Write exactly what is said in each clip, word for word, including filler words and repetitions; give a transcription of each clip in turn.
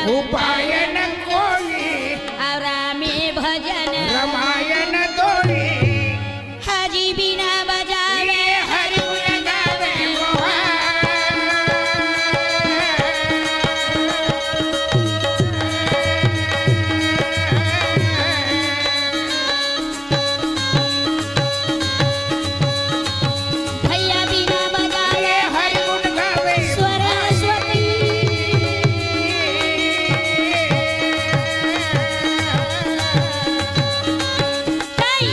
उपाय न कोई। और रामे भजन। रमायन तोरी। हरि बिना बजावे। हरि गुण गावे मोहा। भैया बिना बजावे। हरि गुण गावे। सरस्वती। ताई।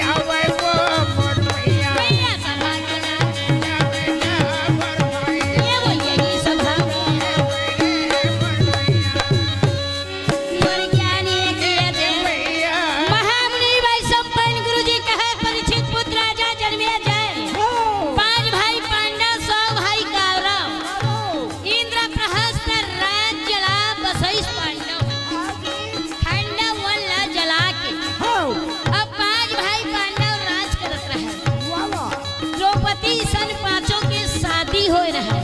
आवे वो मोर मैया। मैया सभा के नाच। आवे ना मोर मैया। ये बोलिए कि सभा। आवे रे मोर मैया। मोर ज्ञानी किया दे। महामुनि भाई संपन्न गुरु जी कहे, परीक्षित पुत्र राजा जन्मेजय। पांच भाई पांडव, सौ भाई कौरव। इंद्रप्रहस्त राज जला बसइस पांडव। खंडव वन ला जला के। अब पांच भाई पांडव राज करत रहे। द्रौपदी सन पांचों के शादी होए रहे।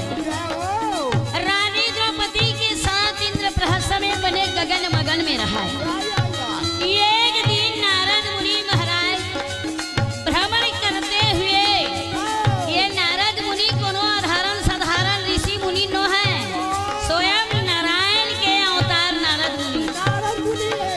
रानी द्रौपदी के साथ इंद्रप्रहस्त में बने गगन मगन में रहा है। एक दिन नारद मुनि महाराज भ्रमण करते हुए, ये नारद मुनि कोनो अधारण साधारण ऋषि मुनि नो है, स्वयं नारायण के अवतार नारद मुनि। नारद मुनि है।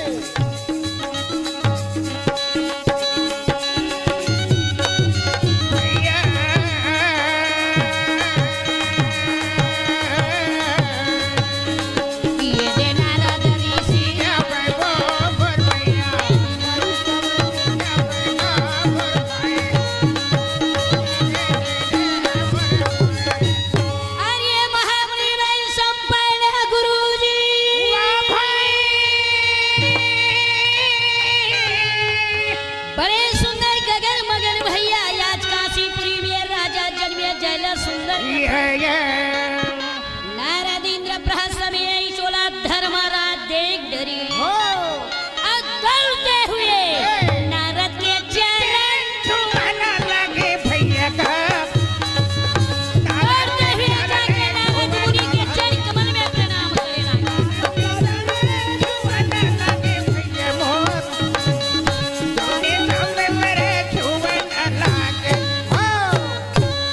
अरे महामुनि भाई संपन्न गुरु जी। वाह भाई। बड़े सुंदर गगन मगन भैया, आज काशीपुरी में राजा जन्मे जयला सुंदर। ये, ये। नारद इंद्रप्रहस्त में आई चोला धर्मराज देख डरी। हो। और दौड़ते हुए ए। नारद के चरण छुअन लगे भैया का। दौड़ते हुए जाके नारद मुनि के चरण कमल में प्रणाम करे लगे। छुअन लगे भैया मोर।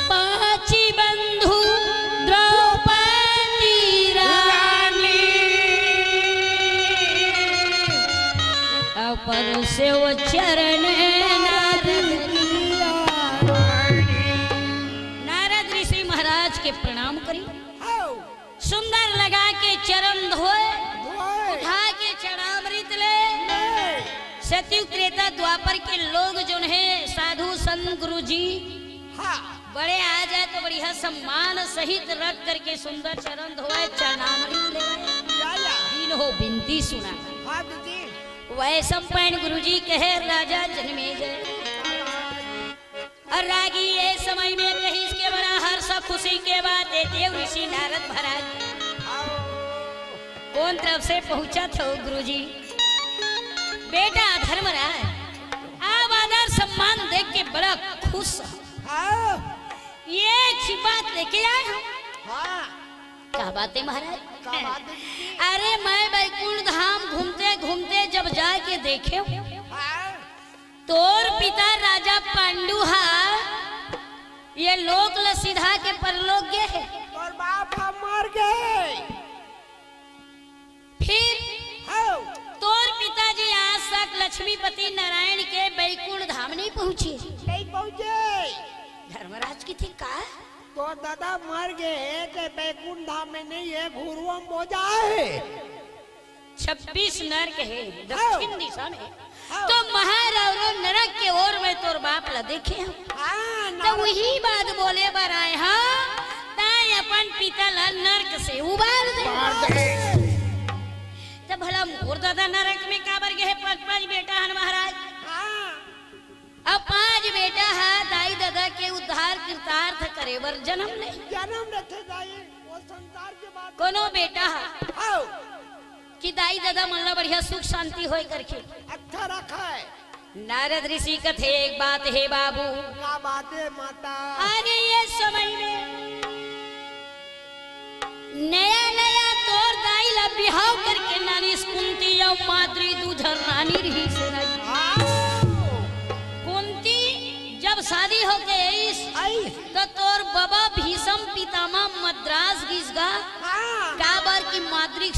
पाची बंधु द्रौपदी रानी, अपर से वो चरण नारद। नारद ऋषि महाराज के प्रणाम करी। सुंदर लगा के चरण धोए, धोए। उठा के चरणामृत ले। ले। सतयुग त्रेता द्वापर के लोग जोन है, साधु संत गुरु जी, हाँ। बड़े आ जाए तो बढ़िया सम्मान सहित रख करके सुंदर चरण धोए, चरणामृत ले। या, या। दीन हो बिनती सुना। हाँ दीदी। वैशंपायन गुरु जी कहे, राजा जन्मेजय। अउ रागी ये समय में कहिस के बड़ा हर्ष खुशी के बात हे देव ऋषि नारद महाराज। कोन तरफ से पहुंचत हो गुरुजी? बेटा धर्मराज, आप आदर सम्मान देख के बड़ा खुश हो। हाँ। ये अच्छी बात लेके आए हो। हाँ। का बात हे महाराज? का बात हे दीदी? अरे मैं बैकुंठ धाम घूमते घूमते जब जाके देखे हूँ, हाँ। तोर पिता राजा पांडु हा ये लोक ल सिधा के परलोक गे हे। तोर बाप ह मर गे। फिर हव। तोर पिताजी आज तक लक्ष्मीपति नारायण के बैकुंठ धाम नहीं पहुंचे। नहीं पहुंचे। धर्मराज किथे का? तोर दादा मर गे हे, ते बैकुंठ धाम में नहीं हे, घुरुवा म बोजा हे। छब्बीस नरक हे दक्षिण दिशा में। हाँ। तो महारौरो नरक के ओर में तोर बाप ला देखे हंव। हाँ, तो नरक। वही बात बोले बर आए हंव, ताय अपन पिता ला नरक से उबार दे। उबार दे। तो भला मोर दादा नरक में काबर गे हे, पांच पांच बेटा हन महाराज। हाँ। अब पांच बेटा ह दाई ददा के उद्धार कृतार्थ करे बर जन्म ले। जन्म लेथे दाई, वो संसार के बात। कोनो बेटा ह हव। कि दाई ददा मन ला बढ़िया सुख शांति होय करके। अच्छा रखय। नारद ऋषि कथे एक बात हे बाबू। का बात हे माता? अरे ये समय में नया नया तोर दाई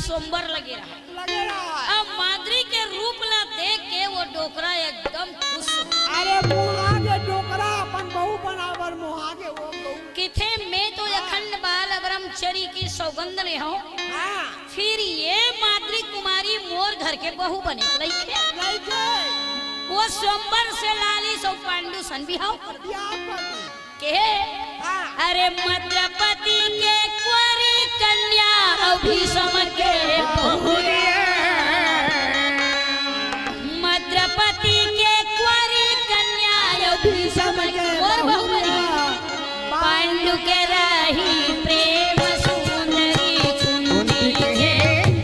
स्वयंवर लगे रहा। लगे रहा। अब माद्री के रूप ला देख के वो डोकरा एकदम खुश हो। अरे मोहा के डोकरा अपन बहू बनावर मोहा के वो बहू। किथे मैं तो अखंड बाल ब्रह्मचरी की सौगंध ले हूँ। हाँ। फिर ये माद्री कुमारी मोर घर के बहू बने लइके। लइके। वो स्वयंवर से लाली सौ पांडु सन बिहाव कर दिया। बिहाव कर दिया। के हाँ। अरे मद्रपति के कुंवरी कन्या अउ भीषम के बहुरिया। मद्रपति के कुंवरी कन्या अउ भीषम के और बहुरिया। पांडु के रही प्रेम सुंदरी कुंती के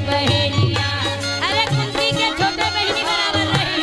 बहनिया। अरे कुंती के छोटे बहनी बराबर रही।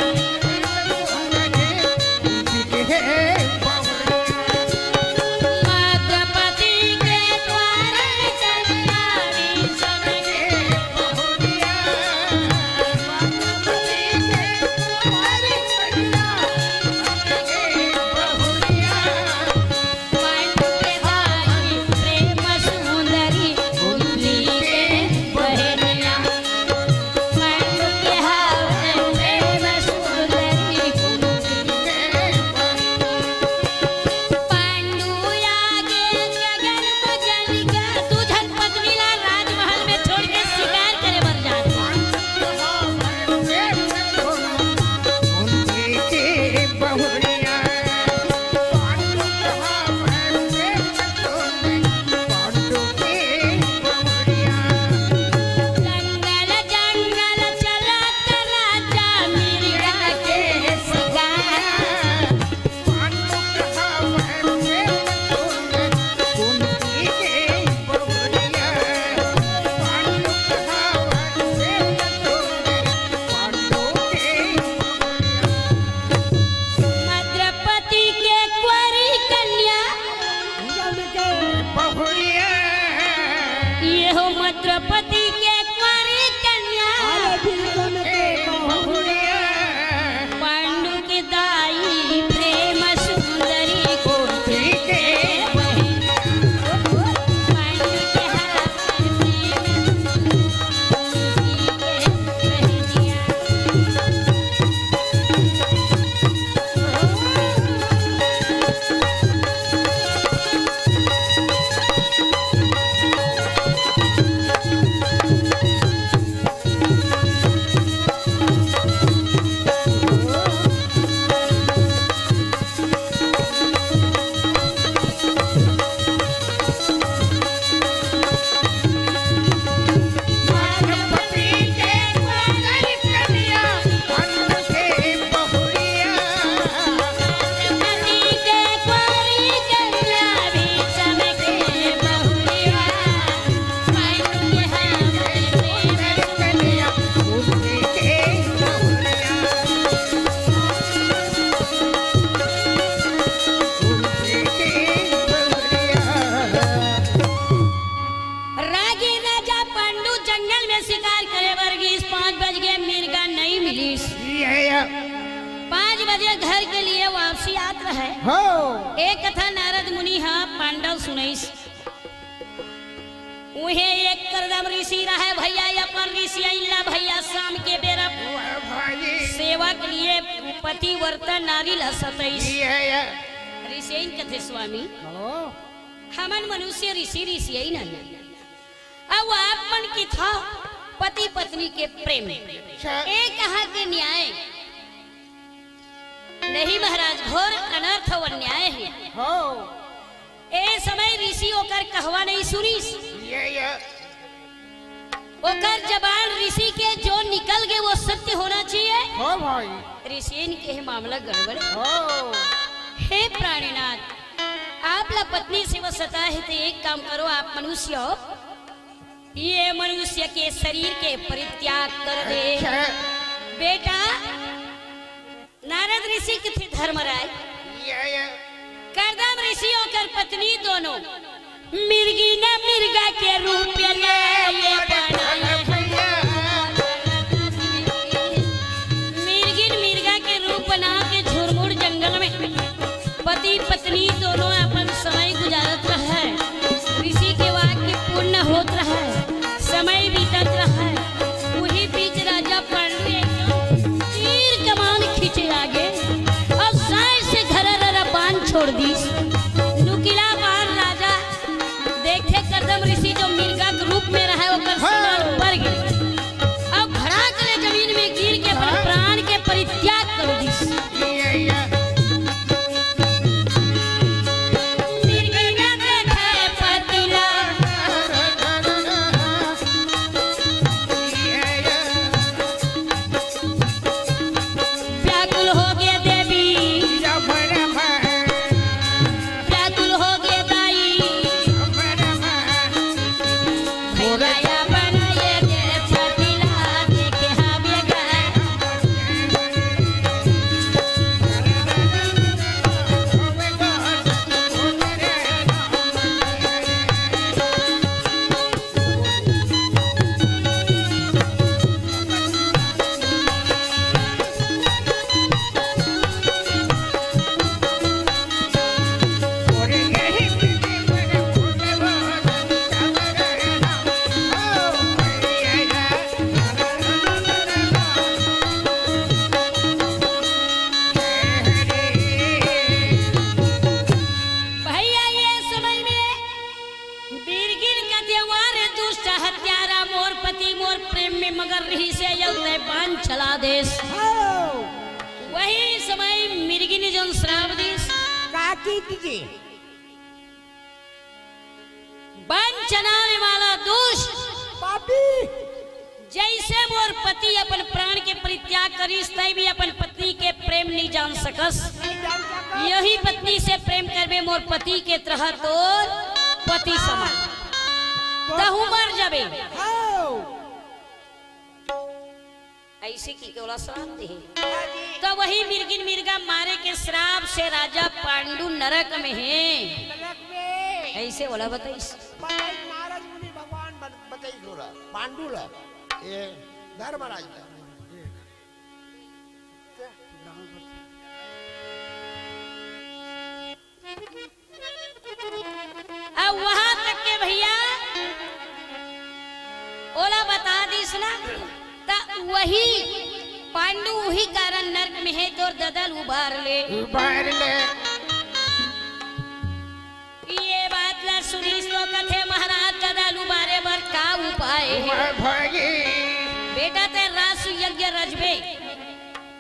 पांडु आगे गगन में जल के दू झन पत्नी ला राजमहल में छोड़ के शिकार करे बर जात हे। जंगल जंगल चलत राजा मिर्गा के शिकार। मद्रपति के कुंवरी कन्या। ये हो मद्रपति के कुंवरी कन्या। पांडु के दाई प्रेम सुंदरी कुंती के बहनिया। पांडु के हाथ में प्रेम सुंदरी कुंती के बहनिया। रागी राजा पांडु जंगल में शिकार करे बर गिस, पाँच बज गे, मिर्गा नइ मिलिस। ये है। पाँच बजे घर के लिए वापसी आत रहे। हो। एक कथा नारद मुनि हा पांडव सुनइस। उहे एक करदम ऋषि रहे भैया, अपन ऋषि अइला भैया शाम के बेरा वाह भाई। सेवा के लिए पतिव्रता नारी ला सतइस। ये है। ऋषि कथे स्वामी, हो। हमन मनुष्य ऋषि, ऋषि ही नहीं। अब आप मन की था पति पत्नी के प्रेम। अच्छा। ए कहाँ के न्याय? नहीं महाराज, घोर अनर्थ अउ अन्याय हे। हो। ए समय ऋषि ओकर कहवा नहीं सुनिस। ये, ये। ओकर जबान ऋषि के जो निकल गे वो सत्य होना चाहिए। हो भाई। ऋषि ने कहे मामला गड़बड़ हे। हो। हे प्राणीनाथ, आप ला पत्नी से वशता हे तो एक काम करो, आप मनुष्य हो, ये मनुष्य के शरीर के परित्याग कर दे। अच्छा। बेटा, नारद ऋषि कथे धर्मराज। ये, ये। करदम ऋषि ओकर पत्नी दोनों मिर्गी न मिर्गा के रूप ले ये बनाए। मिर्गिन मिर्गा के रूप बना के झुरमुर जंगल में पति पत्नी दोनों अपन समय गुजारत रहे। ऋषि के वाक्य पूर्ण होत रहे, समय बीतत रहे। तेवारे दुष्ट हत्यारा मोर पति मोर प्रेम में मगन रहिसे, अउ तैं बाण चला देस। हाँ। वही समय मिरगिन जोन श्राप दिस। का की जी? बाण चलाने वाला दुष्ट पापी। जैसे मोर पति अपन प्राण के परित्याग करिस, तैं भी अपन पत्नी के प्रेम नहीं जान सकस। नहीं जान सकस। यही पत्नी से प्रेम करबे, मोर पति के तरह तोर पति समान। तो तहूँ मर जाबे। हाँ। ऐसे कहिके ओला श्राप दे हे। हाँ जी। तो वही मिरगिन मिरगा मारे के श्राप से राजा पांडु नरक में हे। नरक में। ऐसे ओला बताइस। बताइस, नारद मुनि भगवान बत-, बताइस ओला, पांडु ला, ये धर्मराज ला। अब वहां तक के भैया ओला बता दिस ना, त वही पांडु उही कारण नरक में हे, तोर ददा ल उबार ले। उबार ले। ये बात ला सुनिस तो कथे, महाराज, ददा ल उबारे बर का उपाय हे? उपाय भाई। बेटा, तैं राजसु यज्ञ रचबे,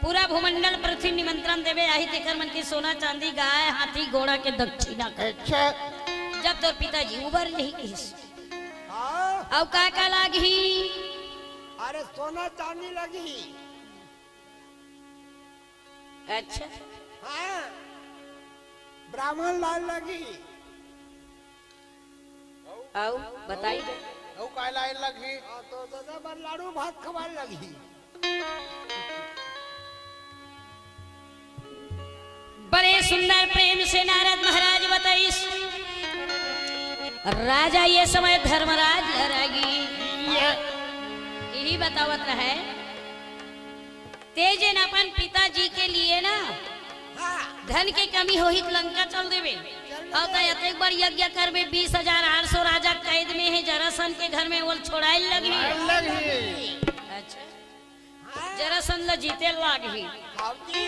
पूरा भूमंडल पृथ्वी निमंत्रण देबे, आही तेकर मन के सोना चांदी, गाय, हाथी, घोड़ा के दक्षिणा कर। अच्छा। जब तोर पिताजी उबर जाही कहिस। हाँ। अउ का का लागही? अरे सोना चांदी लगही। अच्छा। हाँ। ब्राह्मण लाल लगही। अउ बताई। अउ काय लाए लगही? हाँ, तो ददा बर लाड़ू भात खवाए लगही। बड़े सुंदर प्रेम से नारद महाराज बताइस। राजा ये समय धर्मराज लहरागी। ये। यही बतावत रहे। तें जेन अपन पिताजी के लिए ना, हाँ। धन के कमी होही त लंका चल देबे। चल देबे। अउ तैं अतेक बड़ यज्ञ करबे, बीस हजार आठ सौ राजा कैद में हे, जरासंध के घर में, ओला छोड़ाए लगही। लगही। अच्छा। हाँ। जरासंध ला जीते लागही। हाँ जी।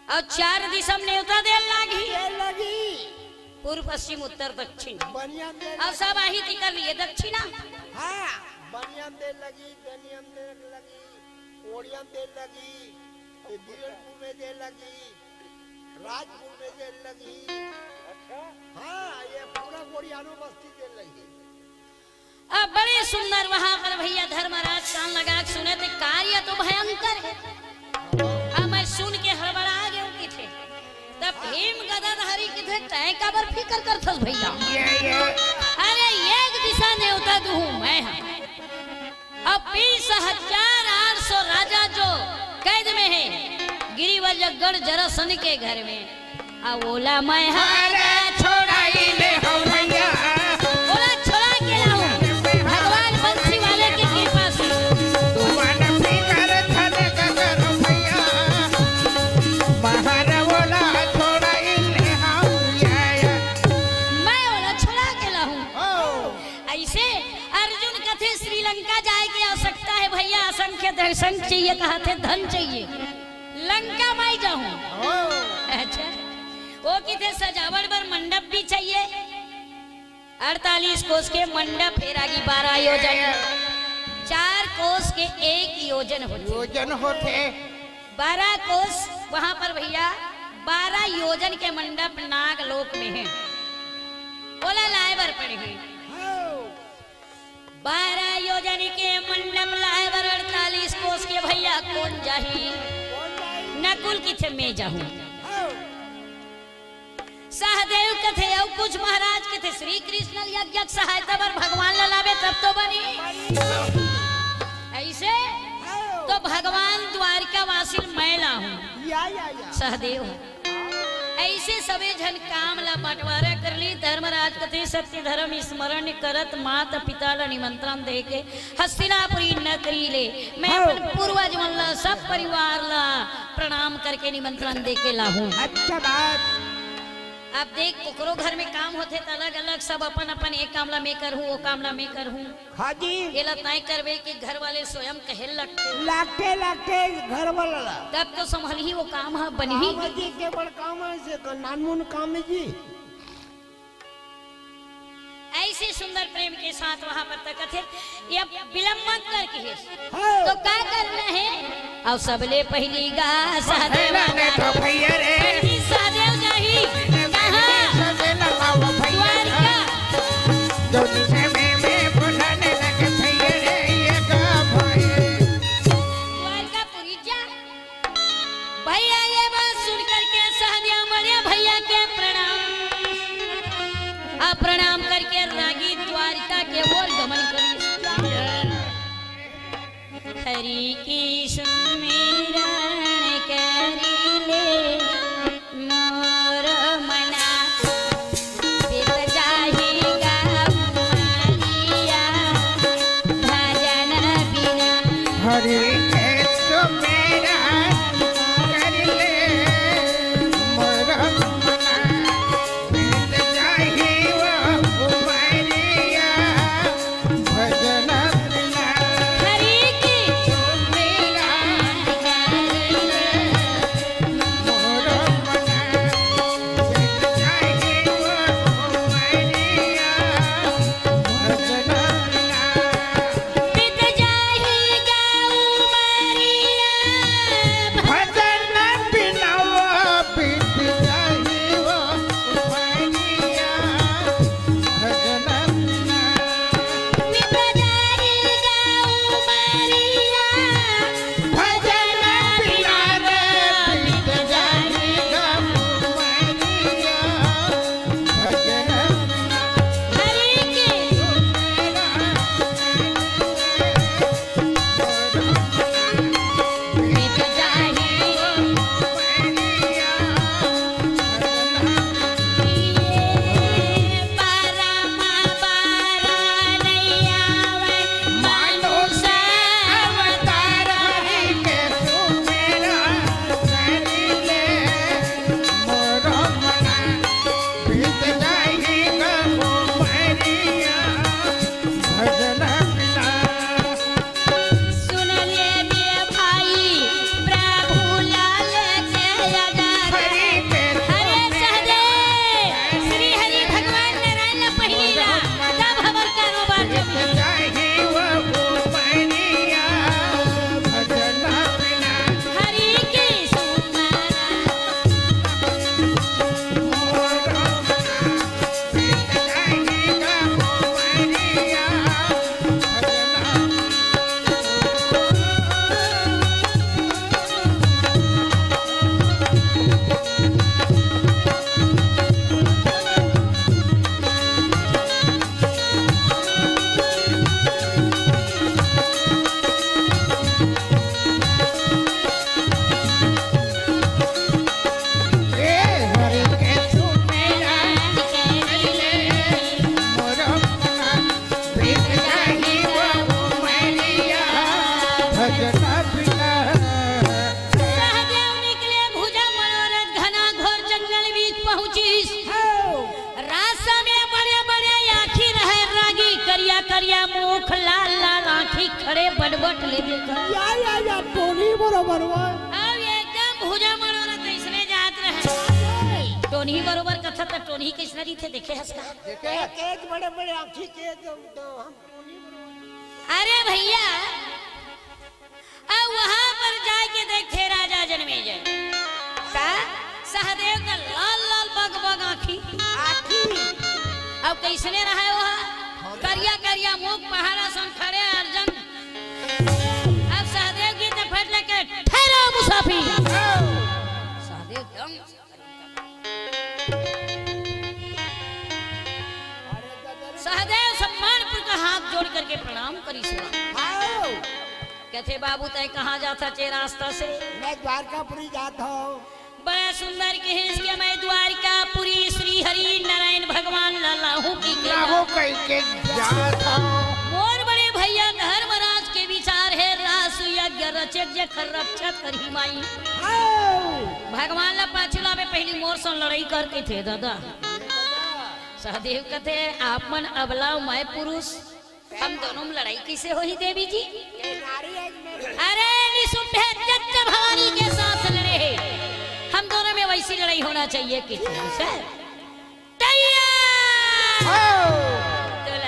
अउ चार दिशा म नेवता दे लागही। दे लगही। पूर्व, पश्चिम, उत्तर, दक्षिण। बनिया दे अउ सब आही तेकर लिए दक्षिणा। हाँ, बनिया दे लगही, दनिया दे लगही। कोड़िया में दे लगी, ये बीरनपुर में दे लगी, राजपुर में दे लगी। अच्छा। हाँ, ये पूरा गोड़ियानो बस्ती दे लगी। अब बड़े सुंदर वहां पर भैया धर्मराज कान लगा के सुने थे, कार्य तो भयंकर है। अब मैं सुन के हड़बड़ा गया हूँ किथे। तब भीम गदाधारी किथे, तय काबर फिकर करथस भैया? ये, ये। अरे एक दिशा नेवता दूहूं मैं हा। अब बीस हजार आठ सौ राजा जो कैद में है, गिरिवल जगड़ जरासंध के घर में। आ ओला मैं हा अरे छोड़ाई ले हो भैया। ओला छोड़ा के लाऊं। भगवान बंसी वाले की कृपा से। तुमन फिकर धन का करो भैया। महर ओला छोड़ाई ले हो या, या। मैं ओला छोड़ा के लाऊं। ओ। ऐसे अर्जुन कथे श्रीलंका जाए की आवश्यकता है भैया, असंख्य दर्शन चाहिए, कहा थे धन चाहिए, लंका मैं जाऊं। ओ। अच्छा, वो किथे सजावट बर मंडप भी चाहिए, अड़तालीस कोस के मंडप हे रागी, बारह योजन, चार कोस के एक योजन होथे। योजन होथे। बारह कोस वहां पर भैया, बारह योजन के मंडप नाग लोक में है, ओला लाए बर पड़े हे। हाँ। बारह योजन के मंडप लाए बर अड़तालीस कोस के भैया कोन जाही? कोन जाही? नकुल किथे मैं जाहूं। हाँ। सहदेव कथे अउ कुछ महाराज कथे श्री कृष्ण यज्ञ सहायता बर भगवान ला लाबे तब तो बनी। ऐसे तो भगवान द्वारिका वासिन मैं लाहूं। या, या, या। सहदेव। ऐसे सबे झन काम ला बंटवारा कर ली। धर्मराज कथे सत्य धर्म स्मरण करत माता पिता ला निमंत्रण दे के हस्तिनापुरी नगरी ले मैं हाँ। अपन पूर्वज मन ला, सब परिवार ला प्रणाम करके निमंत्रण दे के लाहूं। अच्छा बात। अब देख, ओकरो घर में काम होथे त अलग-अलग सब अपन-अपन, ए काम ला मैं करहूं, ओ काम ला मैं करहूं। हाँ जी। एला तय करबे कि घर वाले स्वयं कहे लगथे। लगथे, लगथे घर वाला ला। तब तो संभलही वो काम ह बनही। काम जी के बड़ काम है, से नानमुन काम है जी। ऐसे ऐसे सुंदर प्रेम के साथ वहां पर तकत हे, ये विलंब मत कर कहे। हाँ। तो का करना हे? अउ सबले पहिली गा सहदेव पहला ने तो भैया रे। पंडित सहदेव जाही। कहाँ? सहदेव लाओ भैया। द्वारिका। जो निशा में, में बोलाने लगे भैया रे, ये गा भाई। द्वारिकापुरी जा। भैया ये बात सुन करके सहदेव बड़े भैया के प्रणाम, अउ प्रणाम करके रागी द्वारिका के ओर गमन करी। हरि के सुमिरन करि ले मोर मना, बीत जाही गा उमरिया भजन बिना। हरि के सुमिरन करि ले मोर मना, बीत जाही वो उमरिया भजन बिना। हरि के सुमिरन करि ले मोर मना, बीत जाही वो उमरिया भजन बिना। बीत जाही गा उमरिया। भजन बिना वो बीत जाही वो उमरिया। भजन बिना। बीत जाही गा उमरिया। भजन बिना रे बीत जाही गा उमरिया। भजन बिना। हरि के। भजन बिना। सुन ले रे भाई, प्रभु लाल के आधार। हरि के हरे सहदेव, श्री हरि भगवान नारायण ला पहिली ला, तब हमर कारोबार जमी। जाही वो उमरिया, भजन बिना। हरि के सुमन। सहदेव निकले भुजा मनोरथ घना घोर जंगल बीच पहुँचिस। रास्ता में बड़े-बड़े आँखी रहे रागी, करिया-करिया मुख, लाल-लाल आँखी, खड़े बटबट ले देखा। या, या, या, टोनी बरोबर बा। अब एकदम भुजा मनोरथ अइसने जात रहे। टोनी बरोबर कथा त टोनी कइसने रहिथे देखे हस का? देखे। एक, एक बड़े-बड़े आँखी के एकदम, एकदम हम टोनी बरोबर। अरे भैया, अउ वहां पर जाके देखथे राजा जनमेजय। का? सहदेव के लाल लाल बग बग आँखी। आँखी। अब कइसने रहय वो? करिया करिया मुख पहाड़ा सन खड़े अर्जन। अब सहदेव जी त फट लेके, "ठहरो मुसाफिर।" सहदेव दम। सहदेव सम्मानपूर्वक हाथ जोड़ करके प्रणाम करिस। हाँ। कथे, "बाबू, तैं कहाँ जाथस ए रास्ता से?" "मैं द्वारकापुरी जात हँव।" बड़ा सुंदर कहिस के, "मैं द्वारकापुरी श्री हरि नारायण भगवान ला लाहूँ कहिके।" लाहूँ कहिके जात हँव। मोर बड़े भैया धर्मराज के विचार हे, रास यज्ञ रचे जेकर रक्षा करही माई। हाँ। भगवान ला पाछू लाबे, पहिली मोर संग लड़ई कर कथे दादा। सहदेव कथे, "आप मन अबला, मैं पुरुष, हम दोनों में लड़ई कइसे होही देवी जी?" "अरे निशुंभे जच्च भवानी के साथ लड़े हे, हम दोनों में वैसी लड़ई होना चाहिए" कथे। तैयार। हाँ। तो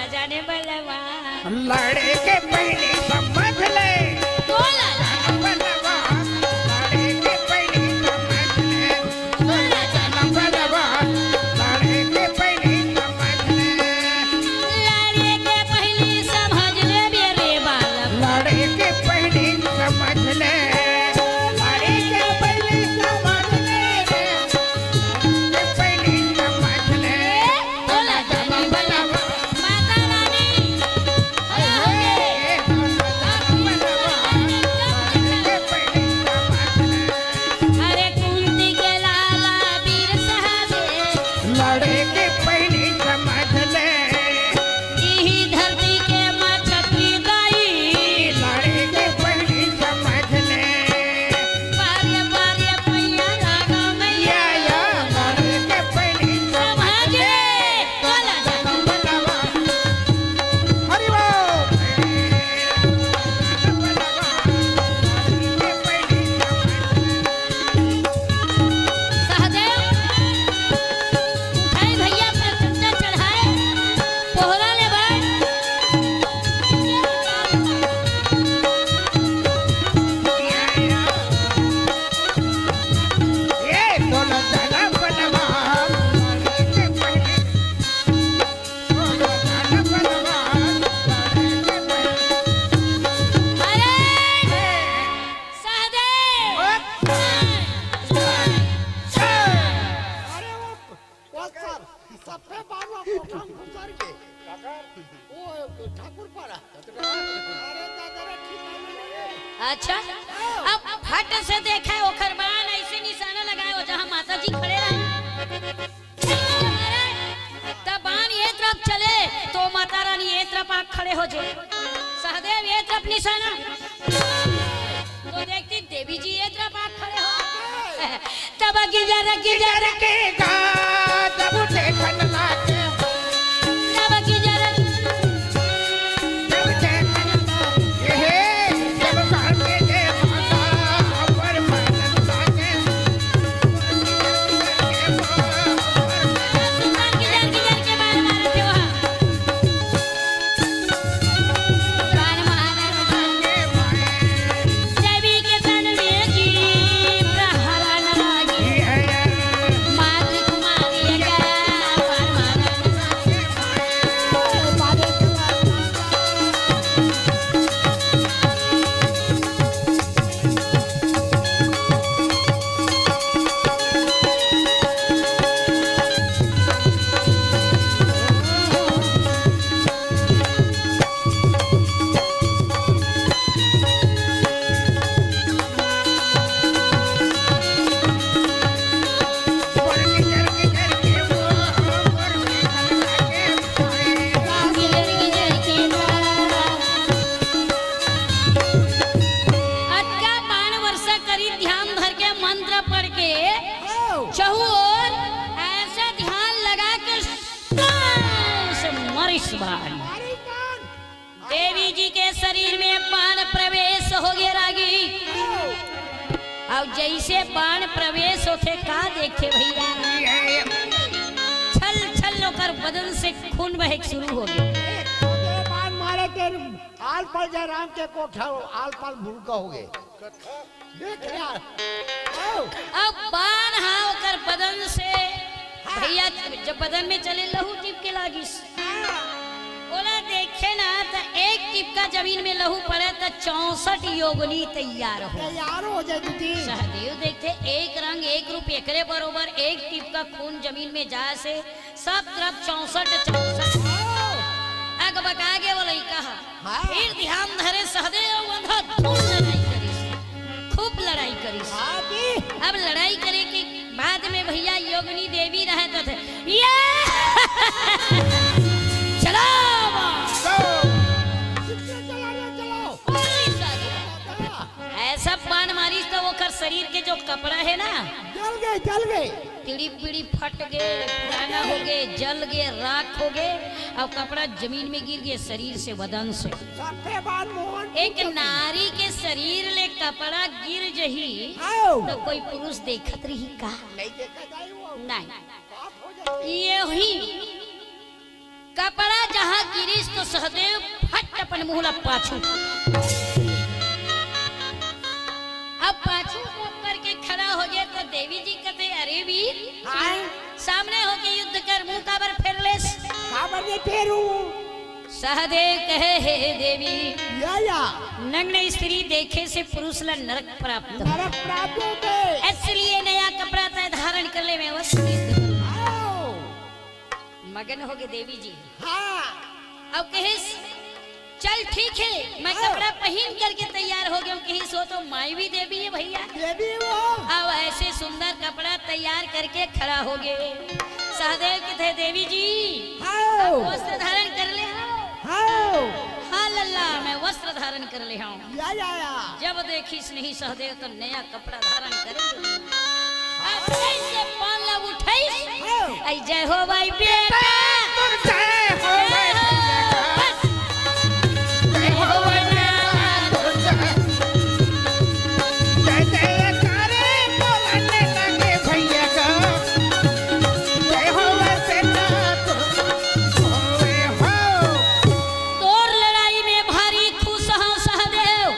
के। काका। वो ठाकुर पारा। अरे दादा रे, ठीक है। अच्छा, अब फट से देखे, ओकर बान ऐसे निशाना लगाए हो, जहाँ माता जी खड़े रहे। तब बान ये तरफ चले, तो माता रानी ये तरफ आके खड़े हो जाए। सहदेव ये तरफ निशाना, तो देखती देवी जी ये तरफ आके खड़े हो। तब गिजर गिजर के गा, जब देखन लागे। तब गिजर जब देखन लागे, हे, जब काटे दे माता, अपर मानन लागे। गिजर गिजर के बार मारत हे वहाँ। अतका बाण वर्षा करी, ध्यान धर के मंत्र पढ़ के, चहुओर ऐसा ध्यान लगा के से मरिस बाण। देवी जी के शरीर में बाण प्रवेश हो गए रागी। अब जैसे बाण प्रवेश होथे, का देखे भैया, छल छल ओकर बदन से खून बहे शुरू हो गए। बाण मारे तेरे आल पाल जयराम के कोठा, आल पाल भूलका हो गए। देख यार। आओ। अब बाण हा ओकर बदन से, हाँ। भैया, जब बदन में चले लहू टिपके लागिस। हाँ। ओला देखे ना त एक टिपका जमीन में लहू पड़े त चौसठ योगनी तैयार हो। तैयार हो जाए दीदी। सहदेव देखते एक रंग एक रूप एकरे बरोबर, एक टिपका खून जमीन में जाए से सब तरफ चौसठ चौसठ। अगबका गे वो लइका हा। हाँ। फिर ध्यान धरे सहदेव अंधाधुन लड़ाई करिस, खूब लड़ाई करिस। हाँ जी। अब लड़ाई करे के बाद में भैया योगिनी देवी रहे तो थे, ये चलो। चलो। चलो, चलो, चलो। ऐसा बाण मारिस तो ओकर शरीर के जो कपड़ा है ना, जल गए, जल गए। तिड़ी बिड़ी फट गे, पुराना हो गे, जल गे, राख हो गे, अउ कपड़ा जमीन में गिर गे, शरीर से, बदन से। सफे बार मोहन एक नारी के शरीर ले कपड़ा गिर जही, आओ। तो कोई पुरुष देखत रही का? नहीं देखा जाए वो। नहीं। बात हो जाए। ये ही कपड़ा जहाँ गिरिस तो सहदेव फट अपन मुँह ला पाछू। अब पाछू मुँह करके खड़ा हो गए तो देवी जी कहते, "अरे वीर, हाँ। सामने होके युद्ध कर, मुँह काबर फेर लेस?" काबर नहीं फेरू? सहदेव कहे, "हे देवी, या, या। नग्न स्त्री देखे से पुरुष ला नरक प्राप्त हो। नरक प्राप्त होते। इसलिए नया कपड़ा तय धारण कर ले, मैं अवश्य युद्ध करूँ।" आओ। मगन हो गए देवी जी। हाँ। अब कहिस, "चल ठीक है, मैं हाँ। कपड़ा पहिन करके तैयार हो गया हूँ।" कहिस, "वो तो माई भी देवी है भैया।" देवी वो। अब ऐसे सुंदर कपड़ा तैयार करके खड़ा हो गए। सहदेव कहते, "देवी जी, हाँ। आप वस्त्र धारण कर ले हो?" हाँ। "हाँ लल्ला, मैं वस्त्र धारण कर ले हूँ।" या, या, या। जब देखिस नहीं सहदेव तो नया कपड़ा धारण करे। अब कैसे पान ला उठाई? हाँ। आई जय हो भाई बेटा। जय हो भाई बेटा। जय हो भाई बेटा। जय जयकारे बोलने लगे भैया का। जय हो भाई बेटा। जय हो। तोर लड़ाई में भारी खुश हूँ सहदेव।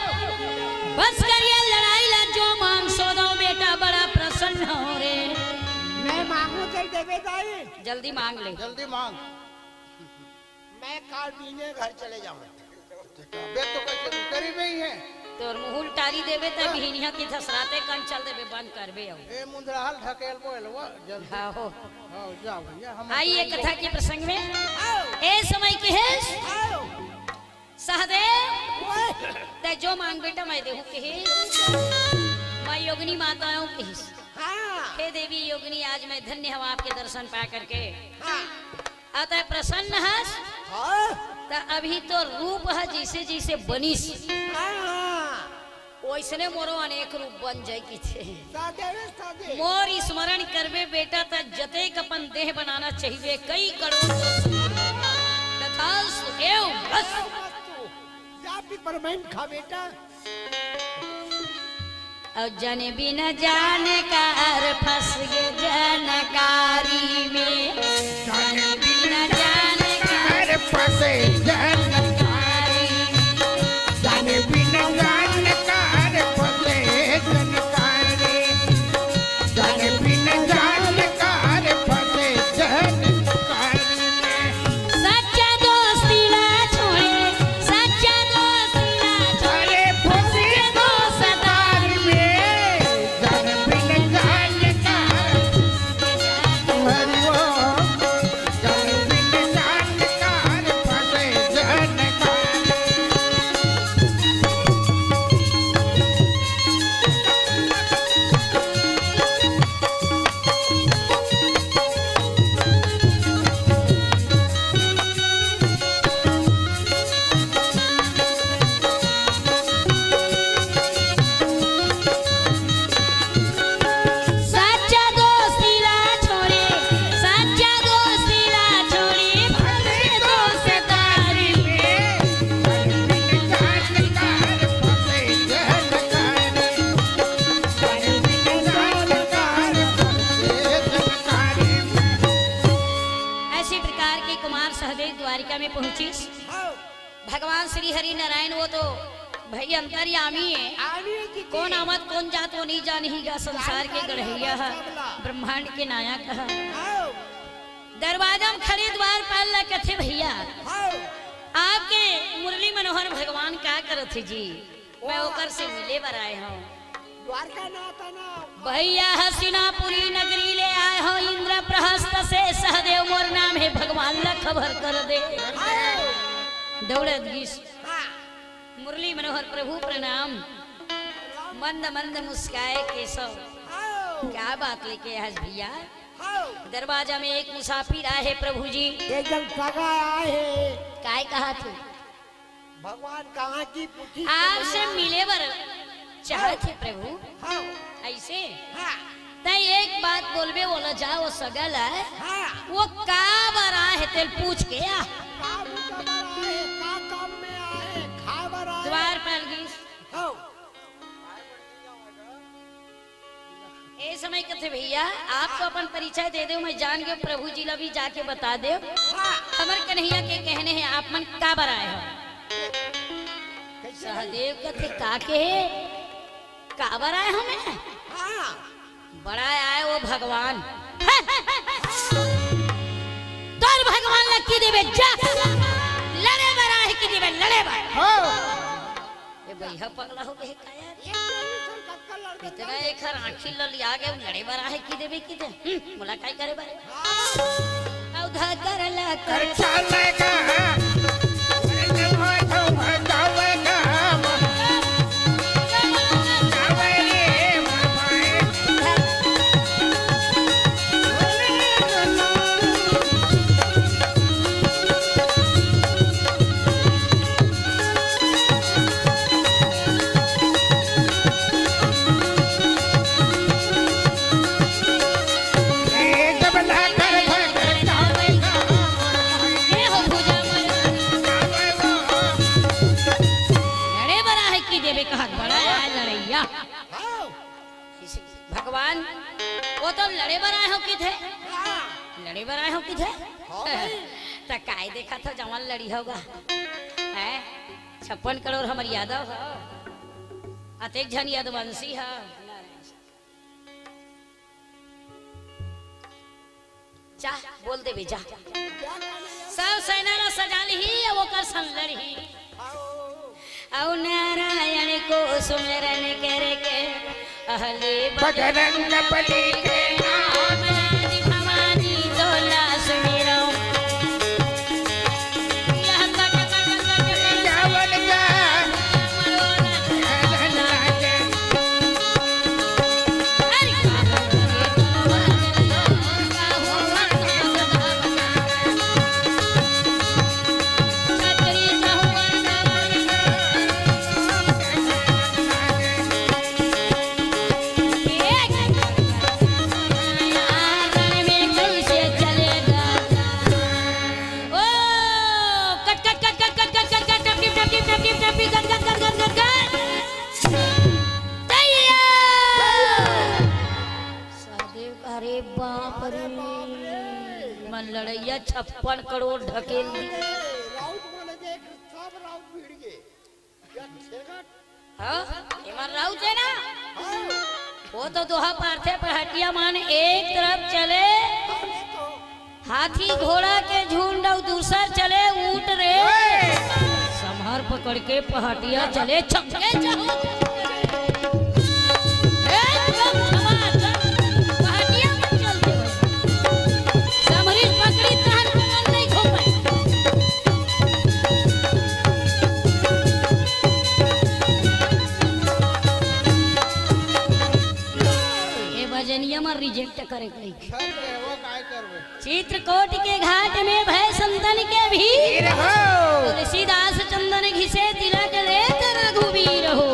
बस करिए लड़ाई ला, जो मांगसो दो बेटा, बड़ा प्रसन्न हो रे। मैं मांगू चल देवे दाई। जल्दी मांग ले। जल्दी मांग। मैं काल बीने घर चले जाऊँ। अबे तो कैसे उतरी नहीं है? तोर मुहुल टारी देबे त बिहिनिया के धसराते कन चल देबे, बंद करबे अब। ए मुंदराहल ढकेल बोलवा जल्दी। हाँ हो। हाँ, जाओ भैया, हम आई ये कथा के प्रसंग में। ए समय के हे सहदेव, तै जो मांग बेटा मैं देहूं कहिस। मैं योगिनी माता आऊं कहिस। हाँ। हे देवी योगिनी, आज मैं धन्य हूं आपके दर्शन पा करके। हाँ। अतः प्रसन्न हस। हाँ। त अभी तो रूप ह जैसे जैसे बनिस। हाँ। ओइसने मोरो अनेक रूप बन जाय किथे। सादे रे, सादे। मोर स्मरण करबे बेटा, त जतेक अपन देह बनाना चाहिए, कई करोड़ दोष दूर होंगे। तथास्तु, एव बस। या भी परमाइन खा बेटा। और जन बिन जानकार फंस गए जानकारी में। जन बिन जानकार फंसे जानकारी। जन बिन जानकार फंसे जानकारी। जन बिन जानकार फंसे जानकारी में। सच्चा दोस्ती ला छोड़े, सच्चा दोस्ती ला छोड़े। अरे फंसे दोस्तार में। जन बिन जानकार। हरि ओम। जन बिन जानकार फंसे जानकार। सच्चा दोस्ती ला छोड़े, सच्चा दोस्ती ला छोड़े, फंसे दोस्तारी में। ऐसी प्रकार के कुमार सहदेव द्वारिका में पहुंचिस। भगवान श्री हरि नारायण वो तो भाई अंतर्यामी है। आमी है जी। कौन आमद कौन जात वो नहीं जानही गा, संसार के गढ़ैया है, ब्रह्मांड के नायक है। हाँ। दरवाजा में खड़े द्वारपाल ला कथे, भैया, हाँ। आपके मुरली मनोहर भगवान का करत हे जी? मैं ओकर से मिले बर आए हूँ। द्वारका नाथ ना। भैया हस्तिनापुरी नगरी ले आए हूँ इंद्रप्रहस्त से, सहदेव मोर नाम है, भगवान ला खबर कर दे। हाँ। दौड़त गिस। हाँ। मुरली मनोहर प्रभु प्रणाम। मंद मंद मुस्काए केशव। हाँ। क्या बात लेके आज भैया? हाँ। दरवाजा में एक मुसाफिर आए है प्रभु जी। एक जन सगा आए है। काय कहा थे? भगवान कहाँ की पूछी आपसे मिले बर चाहत हे प्रभु। हाँ। ऐसे? हाँ। त एक बात बोलबे, बोला जा वो सगल है। हाँ। वो का बर आए हे तेल पूछ के आ। का बर आए हे, का काम में आए हे, खाए बर आए हे। द्वारपाल गिस। हाँ। ए समय कथे, भैया, आप तो अपन परिचय दे देव, मैं जान गयो, प्रभु जी ला भी जाके बता देव। हाँ। हमर कन्हैया के कहने हे, आप मन का बर आए हो? सहदेव कथे, का के हे? का बर आए हो मैं? हाँ। बड़ा आए वो भगवान। तोर भगवान ला की देबे, जा। लड़े बर आए की देबे, लड़े बर। हाँ। ए भैया पगला हो गए का यार? इतना एखर आँखी ललिया गे, लड़े बर आहे कि देबे कि दे? हम्म, मोला काय करे बर? अउ धकर ला कर कर चालेगा। अरे जब भाई जाओ, भाई जाओगा। जावे रे, मोर भाई। ए हो भुजा मन। लड़े बर आहे कि देबे कहत बड़ा आय लड़ैया। भगवान, वो तो लड़े बर आए हो किथे? लड़े बर आए हो किथे? त काय देखत हो जवान लड़ी होगा? हैं? छप्पन करोड़ हमर यादव हो, अतेक झन यदुवंशी हो। जा, बोल देबे, जा। सब सेना ला सजा लिही, अब ओकर संग लड़ही। अउ नारायण को सुमिरन करके अहले बजरंग बली के नाम। भवानी तोला सुमिरौं। यह कट कट कट कट रावण का सहदेव, अरे बाप रे, मन लड़ैया छप्पन करोड़ ढकेल दी। राउत बोले देख, सब राउत भिड़ गे। या छेगट। हाँ, एमन राउत हे ना? हाँ। वो तो दोहा पारथे पहाटिया मन एक तरफ चले, हाँ, नहीं तो। हाथी घोड़ा के झुंड अउ दूसर चले ऊंट रे। ओए! संभर पकड़ के पहाटिया चले छक्के जाओ। एकदम धमाधम पहाटिया मन चलते हो। समरी पकड़ी तहन कौन नहीं घूमे। ए भजनिया म reject करे के लइक। सब रे, वो काय करबे? चित्रकूट के घाट में भय संतन के भीर हो। तुलसीदास चंदन घिसे तिलक लेत रघुवीर हो।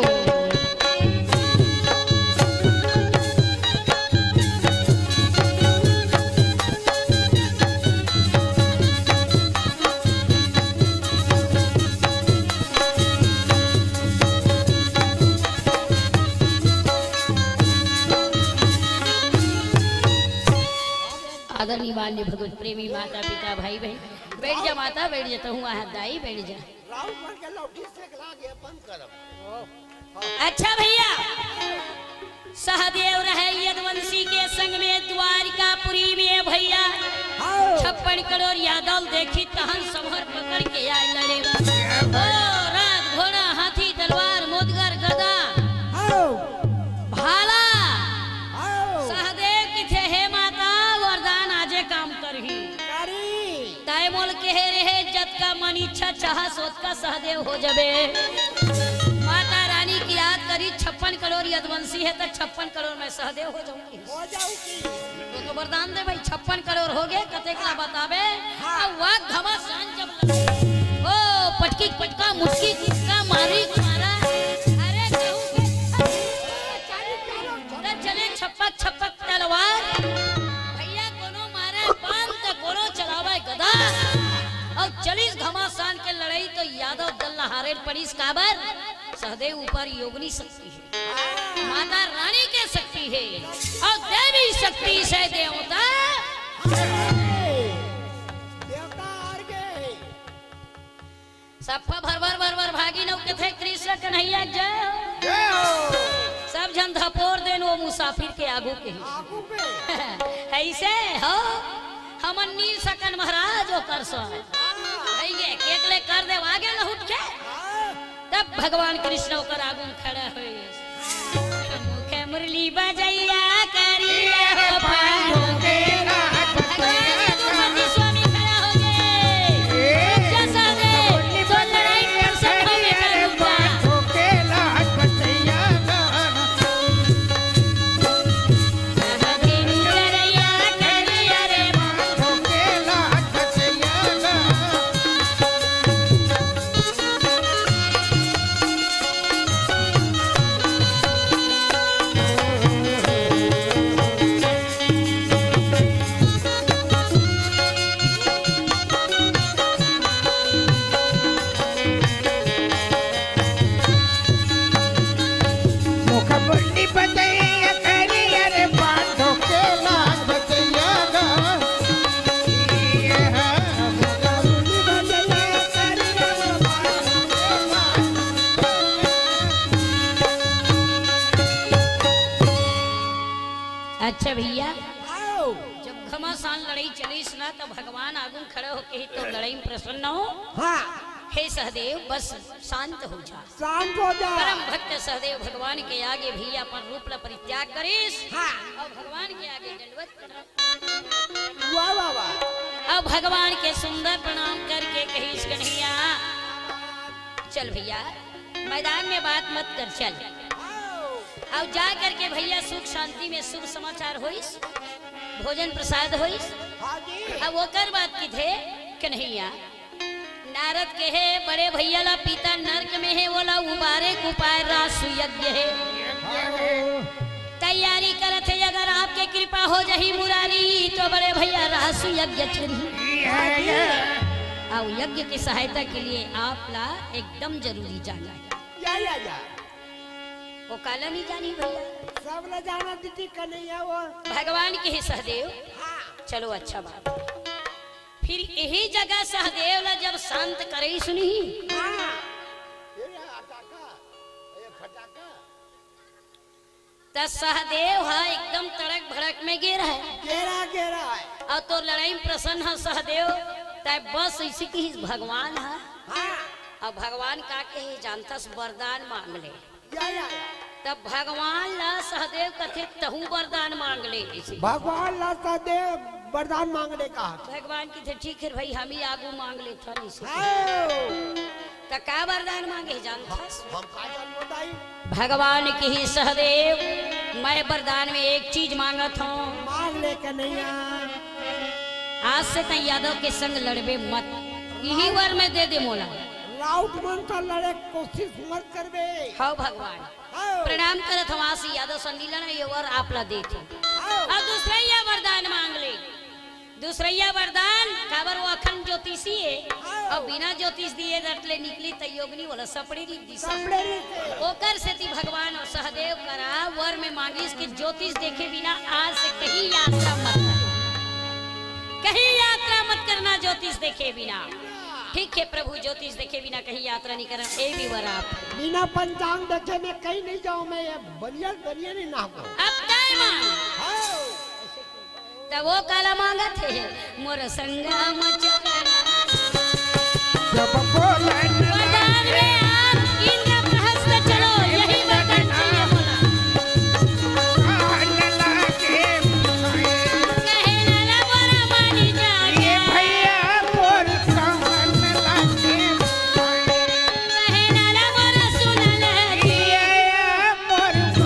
आदरणीय मान्य भगवत प्रेमी माता पिता भाई बहन, बैठ जा माता, बैठ जा, तहूँ आहत दाई, बैठ जा। राउत मन के लौठी से लागे अपन करम। अच्छा भैया, सहदेव रहे यदुवंशी के संग में द्वारिकापुरी में भैया। हाँ। छप्पन करोड़ यादव देखी तहन संभर पकड़ के आए लड़े। ओ रथ घोड़ा हाथी तलवार मोदगर गदा। हाँ। भाला। हाँ। सहदेव किथे हे माता वरदान आजे काम करही। करी। तय मोल केहे रहे, जतका मन इच्छा चाहस, ओतका सहदेव हो जबे। माता रानी के याद करी, छप्पन करोड़ यदुवंशी हे, त छप्पन करोड़ में सहदेव हो जाऊंगी। हो जाऊंगी। तो, तो वरदान दे भाई, छप्पन करोड़ हो गए, कतेक ला बताबे? हाँ। अब वह घमासान जब लगे, ओ, पटकी पटका, मुटकी मुटका, मारी मारा, अरे कहूँ के, त चले छपक छपक तलवार। भैया कोनो मारे बाण त कोनो चलावे गदा। अउ चलिस घमासान के लड़ई तो यादव दल ला हारे पड़िस काबर? सहदेव ऊपर योगनी शक्ति हे, माता रानी के शक्ति हे, अउ देवी शक्ति से देवता। देवता हार गए। सफा भर भर भर भर भागी नौ कथे कृष्ण कन्हैया जय हो। जय हो। सब झन धपोर देन वो मुसाफिर के आगू के। आगू पे। ऐसे हो, हमन नील सकन महाराज ओकर सो। हाँ। भैया, केक ले कर दे, आगे न उठ के। हाँ। तब भगवान कृष्ण ओकर आगू में खड़ा होइस। मुख मुरली बजैया करिया हो पान। भगवान यदुपति स्वामी खड़ा हो गए। रुक जा सहदेव, तो लड़ाई में प्रसन्न हो गए, रुक जा। अच्छा भैया, आओ। जब घमासान लड़ाई चलिस ना, तो भगवान आगू खड़े होके ही तो लड़ाई में प्रसन्न हो। हाँ। ए सहदेव, बस शांत हो जा। शांत हो जा। परम भक्त सहदेव भगवान के आगे भैया अपन रूप ला परित्याग करिस। हाँ। अउ भगवान के आगे दंडवत प्रणाम। वाह, वाह, वाह। अउ भगवान के सुंदर प्रणाम करके कहिस, "कन्हैया, चल भैया, मैदान में बात मत कर, चल।" अउ जा करके भैया सुख शांति में शुभ समाचार होइस, भोजन प्रसाद होइस। हाँ जी। अउ ओकर बाद किथे, "कन्हैया, नारद कहे, बड़े भैया ला पिता नरक में हे, ओला उबारे के उपाय रासु यज्ञ हे। तैयारी करत हे, अगर आपके कृपा हो जाही मुरारी, तो बड़े भैया रासु यज्ञ चलही। अउ यज्ञ की सहायता के लिए आप ला एकदम जरूरी जाना हे।" या, या, या। वो काला नहीं जानी भैया। सब ला जाना दीदी कन्हैया वो। भगवान के हे सहदेव। हाँ। चलो अच्छा बात। फिर यही जगह सहदेव ला जब शांत करे सुनी। हाँ। ये फटाका, ये फटाका। त सहदेव ह एकदम तड़क भड़क में गे रहय। गे रहय, गे रहय। अउ तोर लड़ाई में प्रसन्न ह सहदेव, तय बस इसी की भगवान ह। हाँ। अउ भगवान का कहे जानथस, वरदान मांग ले। या, या, या। तब भगवान ला सहदेव कथे, "तहूँ वरदान मांग ले।" भगवान ला सहदेव वरदान मांग ले कहा। भगवान कथे, "ठीक हे भाई, हम ही आगू मांग लेथन इसे।" हाँ। त का वरदान मांगे हे जानथस? हम का जानबो दाई? भगवान कहे सहदेव, "मैं वरदान में एक चीज मांगत हूँ।" मांग ले कन्हैया। "आज से तैं यादव के संग लड़बे मत, यही वर मैं दे दे मोला।" राउत मन से लड़े के कोशिश मत करबे। हव भगवान। हव। प्रणाम करत हवं, आसी यादव संग नी लड़ंव, ये वर आप ला देत हवं। हव। अउ दूसरइया वरदान मांग ले। दूसरइया वरदान, काबर वो अखंड ज्योतिषी हे। हव। अउ बिना ज्योतिष दिए रट ले निकली त योग नी, ओला सपड़े रीत दिस। सपड़े रीत। ओकर सेती भगवान अउ सहदेव करा वर में मांगिस कि ज्योतिष देखे बिना आज से कहीं यात्रा मत कर। कहीं यात्रा मत करना ज्योतिष देखे बिना। ठीक हे प्रभु, ज्योतिष देखे बिना कहीं यात्रा नहीं करना। ए भी वर आप। बिना पंचांग देखे मैं कहीं नहीं जाऊं, मैं ये बनिया, बनिया नहीं नाहूं। अब तय मान। हाँ। त वो काला मांगत हे, मोर संगम चलना। जब बोलन वरदान में आप इंद्रप्रहस्त चलो, यही वरदान चाहिए बोला। कहन लागे। कहन ला मोर मानी जागे। ये भैया मोर कहन लागे। कहन ला मोर सुन ले। ये मोर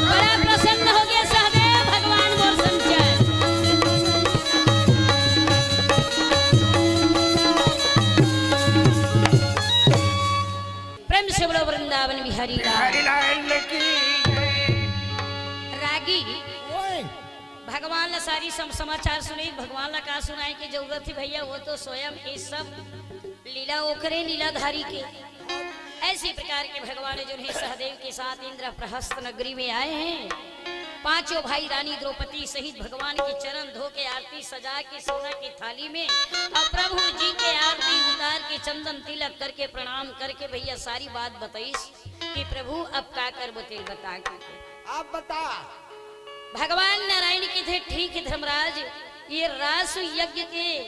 बड़ा प्रसन्न हो गया सहदेव भगवान मोर संचय। प्रेम से बोलो वृंदावन बिहारी लाल। बिहारी लाल की जय। रागी ओए। भगवान ला सारी सम-, समाचार सुनइस, भगवान ला का सुनाए के जरूरत हे भैया, वो तो स्वयं ये सब लीला ओकरे लीलाधारी के। ऐसी प्रकार के भगवान जो है सहदेव के साथ इंद्रप्रहस्त नगरी में आए हैं। पांचों भाई रानी द्रौपदी सहित भगवान के चरण धो के आरती सजा के सोना की थाली में और प्रभु जी के आरती उतार के चंदन तिलक करके प्रणाम करके भैया सारी बात बताइस कि प्रभु अब का करबो तेल बता के। आप बता। भगवान नारायण कथे, "ठीक हे धर्मराज, ये रासु यज्ञ के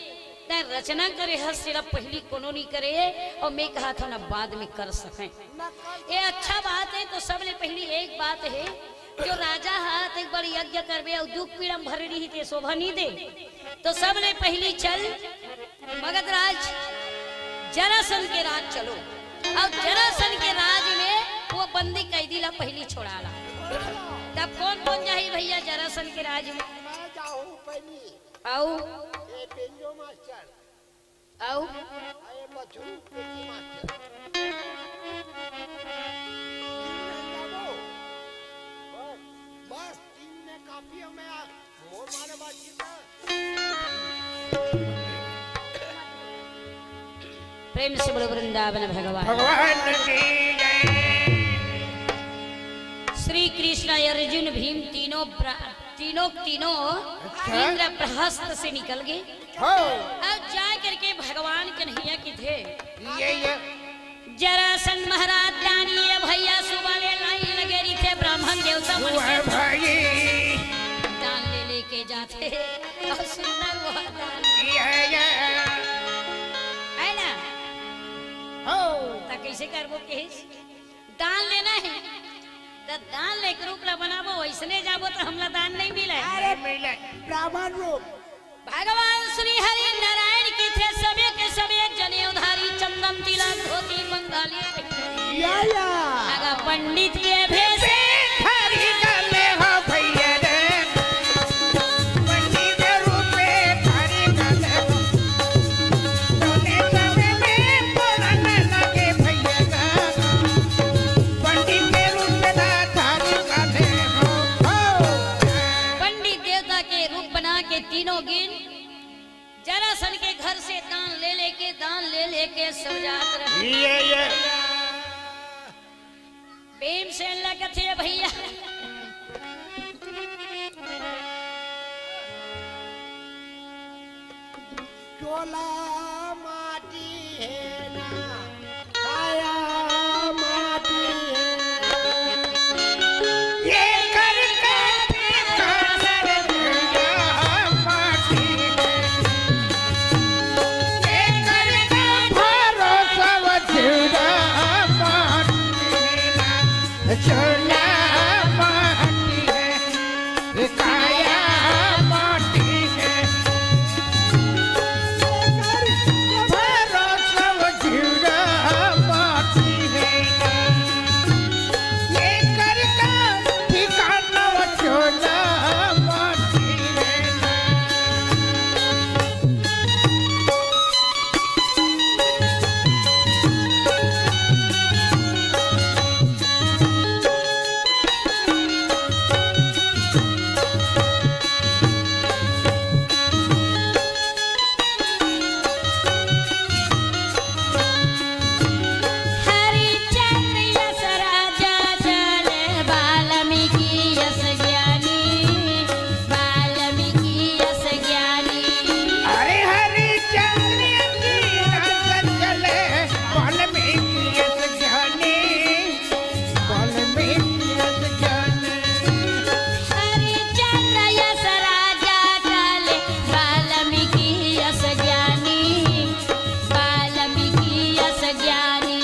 तैं रचना करे हस, तेला पहिली कोनो नी करे, अउ मैं कहत हंव ना बाद में कर सकय। ये अच्छा बात हे।" तो सबले पहिली एक बात हे, जो राजा हा त एक बार यज्ञ करबे अउ दुख पीड़ा में भरे रही ते शोभा नी दे। तो सबले पहिली चल मगधराज जरासंध के राज चलो, अउ जरासंध के राज में वो बंदी कैदी ला पहिली छोड़ा ला। तब कौन कौन जाही भैया जरासंध के राज में? मैं जाहूं पहिली। अउ? ए बेंजो मास्टर। अउ? ए बछरू पेटी मास्टर। तीन जन जाबो। बस। प्रेम से बोलो वृंदावन भगवान। भगवान की जय। श्री कृष्ण, अर्जुन, भीम तीनों प्र-, तीनों, तीनों अच्छा। इंद्रप्रस्थ से निकल गए। हो। अब जा करके भगवान कन्हैया किथे। ये, ये। जरासंध महाराज दानी हे भैया, सुबह ले लाइन लगे रहिथे ब्राह्मण देवता मन के। दान ले लेके जाथे। अउ सुंदर वो दान। हे ना? हो। त कइसे करबो कहिस? दान लेना हे, त दान लेके रूप ला बनाबो, वइसने जाबो त हमला दान नइ मिले। अरे, मिले। ब्राह्मण रूप। भगवान श्री हरि नारायण किथे सबे के सबे जनेऊधारी, चंदन तिलक धोती बंगाली। या, या। अगा पंडित के भेष। हरि गले हो भैया रे। पंडित के रूप में हरि गले हो। डोले चवे में पड़न लगे भैया गा। पंडित के रूप में हरि गले हो। हो। पंडित देवता के रूप बना के तीनों गिन जरासंध के घर से दान ले लेके, दान ले लेके सब जात रहे। ये, ये। भीमसेन लगत हे भैया। चोला माटी हे ना, काया माटी हे ना। ये कर के कानर दुनिया माटी हे। ये कर के भरोसा वजूदा माटी हे ना। चोला माटी हे, काया माटी हे। भरोसा वजूदा माटी हे। ये कर का ठिकाना चोला माटी हे। हरिचंद्र यस राजा चले, वाल्मीकि यस ज्ञानी, वाल्मीकि यस ज्ञानी। अरे हरिचंद्र यस राजा चले, वाल्मीकि यस ज्ञानी। वाल्मीकि यस ज्ञानी। हरिचंद्र यस राजा चले, वाल्मीकि यस ज्ञानी, वाल्मीकि यस ज्ञानी।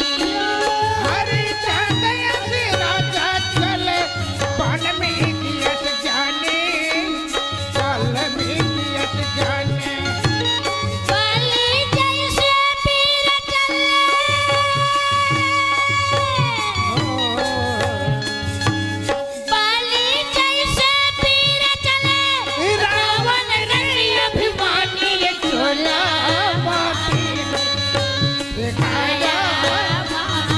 हरिचंद्र यस राजा चले, वाल्मीकि यस ज्ञानी। वाल्मीकि यस ज्ञानी। बलि जैसे पीर चले। बलि जैसे पीर चले। रावण रचि अभिमानी चोला माटी। काया माटी।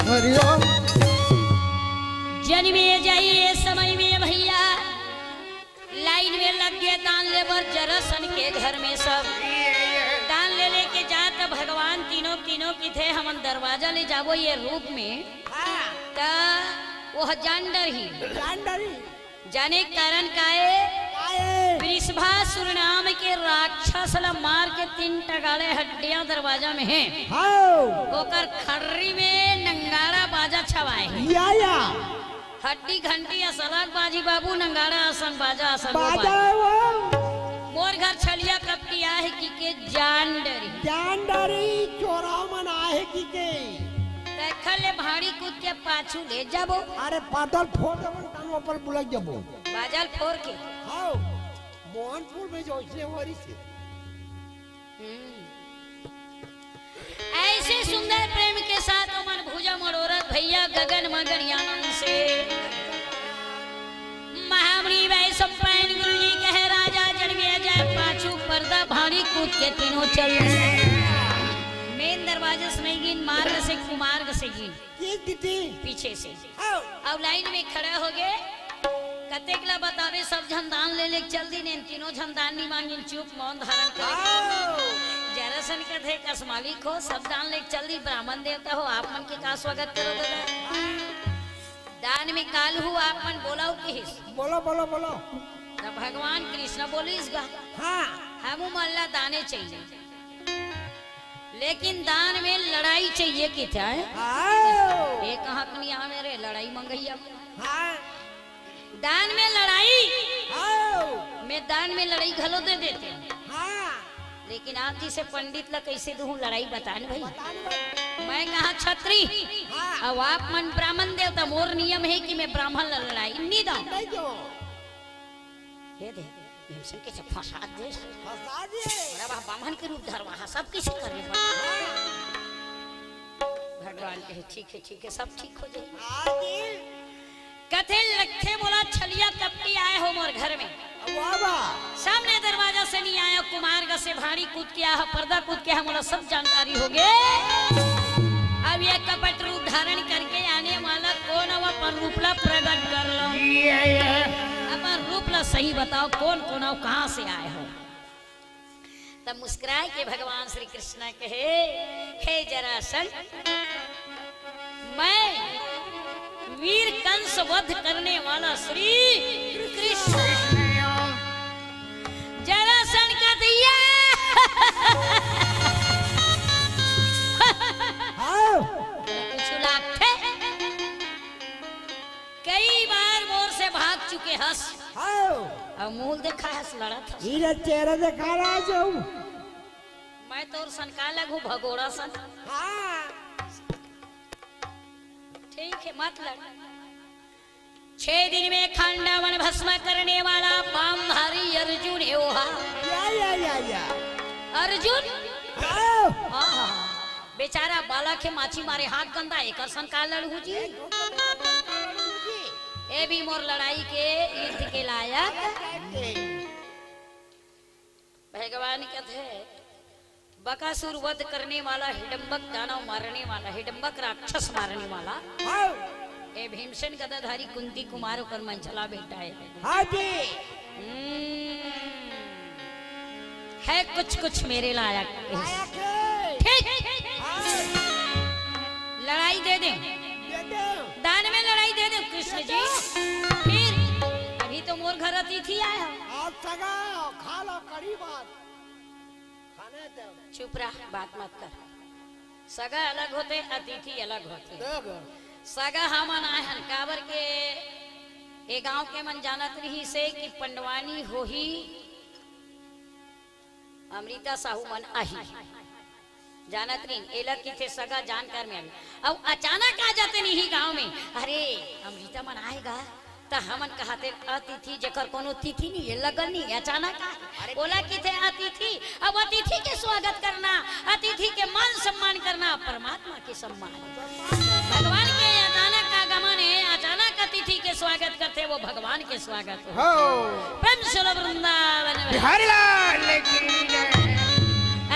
हरिओम। जन में जाइए समय में भैया लाइन में लग गए दान ले बर जरासंध के घर में सब। दान ले लेके जात भगवान तीनों, तीनों किथे हमन दरवाजा ले जाबो ये रूप में। हाँ। त वो जान डरही। जान डरही। जाने कारण का हे? का हे? वृषभासुर नाम के राक्षस ला मार के तीन टगाड़े हड्डियां दरवाजा में हे। हाँ। ओकर खर्री में नंगारा बाजा छवाए हे। या, या। हड्डी घंटी अस अलग बाजी बाबू, नगाड़ा असन बाजा असन वो बाजा बाजी। वो। मोर घर छलिया कपटी आहे कि के जान डरी। जान डरी, चोरा मन आहे कि के। तैखर ले भाड़ी कूद के पाछू ले जाबो। अरे पाटल फोड़ देबो, कान ऊपर बुलक जाबो। बाजल फोर के। हाँ, मोहनपुर में जो इसने हो रही थी। हम्म। ऐसे सुंदर प्रेम के साथ ओमन भुजा मड़ोरत भैया गगन मगन आनंद से महामणि वैशंपायन गुरु जी कहे, "राजा जनमेजय पाछू पर्दा भाड़ी कूद के तीनों चल।" मेन दरवाजे से नहीं गिन, मार्ग से कुमार्ग से गिन। ये दीदी। पीछे से। हाँ। अब लाइन में खड़ा हो गए। कतेक ला बतावे, सब झन दान ले लेके चल दीन, तीनों झन दान नहीं मांगिन, चुप मौन धारण करे। हाँ। जरासन कथे, "कस मालिक हो, सब दान लेके चल दीन, ब्राह्मण देवता हो, आप मन के का स्वागत करो दादा?" दान में काल हु आप मन बोलाओ किहिस। बोलो, बोलो, बोलो। तब भगवान कृष्ण बोलिस गा, हाँ। "हमू मन ला दाने चाहिए।" लेकिन दान में लड़ाई चाहिए किथे, हैं? आओ। ये कहाँ के नहीं आवे रे, लड़ाई मंगैया। हाँ। दान में लड़ाई। आओ। मैं दान में लड़ाई घलो दे देते हैं। हाँ। लेकिन आप जैसे पंडित ला कैसे दूँ लड़ाई, बतान भाई। बतान भाई। मैं कहाँ छत्री। हाँ। अब आप मन ब्राह्मण देवता, मोर नियम है कि मैं ब्राह्मण ला लड़ाई नहीं दूँ। नहीं दो। ये दे, भीमसेन के फंसा दे। फंसा दिए। अरे वाह, बामन के रूप धरवा हा, सब किसी करे। भगवान कहे, "ठीक है, ठीक है, सब ठीक हो जाए।" हाँ जी। कथे लगथे मोला छलिया कपटी आए हो मोर घर में। वाह, वाह। सामने दरवाजा से नहीं आया, कुमार्ग से भाड़ी कूद के आया, पर्दा कूद के आया, मोला सब जानकारी हो गए। अब ये कपट रूप धारण करके आने वाला कौन, वो अपन रूप ला प्रकट कर लो। ये, ये। अपन रूप ला सही बताओ, कौन, कौन हो, कहाँ से आए हो? तब मुस्कुराए के भगवान श्री कृष्ण कहे, "हे जरासंध, मैं वीर कंस वध करने वाला श्री कृष्ण।" जरासंध का दिया। हाँ। कुछ लागथे। कई बार मोर से भाग चुके हस। हाँ। अउ मूल देखा हस, लड़त हस। इला चेहरा देखा रहा जो। मैं तोर सन का लगू, भगोड़ा सन। हाँ। ठीक है, मत लड़। छह दिन में खांडावन भस्म करने वाला बामधारी अर्जुन है वो हा। या, या, या, या। अर्जुन? हाँ। आहा। बेचारा बालक है, माछी मारे हाथ गंदा, एकर सन का लड़हू जी? ए भी मोर लड़ाई के युद्ध के लायक। भगवान कथे, बकासुर वध करने वाला, हिडम्बक दानव मारने वाला, हिडम्बक राक्षस मारने वाला। हाँ। ए भीमसेन गदाधारी कुंती कुमार ओकर मंझला बेटा है। हाँ जी। हम्म। है कुछ कुछ मेरे लायक। लायक है। ठीक। हाँ। लड़ाई दे दे। दे दे। दान में लड़ाई दे दे कृष्ण जी। दे दे। फिर अभी तो मोर घर अतिथि आया। आप सगा खा लो कड़ी बात। खाना दो। चुप रह, बात मत कर। सगा अलग होथे, अतिथि अलग होथे। देखो। सगा हमन आए हन, काबर के ए गांव के मन जानत रहिसे कि पंडवानी होही, अमृता साहू मन आही। जानत रहिन, एला किथे सगा जानकार में आही। अउ अचानक आ जाते नहीं गांव में, "अरे, अमृता मन आए गा।" त हमन कहाते, "अतिथि जेकर कोनो तिथि नहीं है, लगन नहीं है, अचानक आए।" अरे ओला किथे अतिथि। अब अतिथि के स्वागत करना, अतिथि के मान सम्मान करना, परमात्मा के सम्मान। भगवान के अचानक आगमन है, अचानक अतिथि के स्वागत करथे, वो भगवान के स्वागत हो। हो। प्रेम से बोलो वृंदावन में। बिहारी लाल की जय।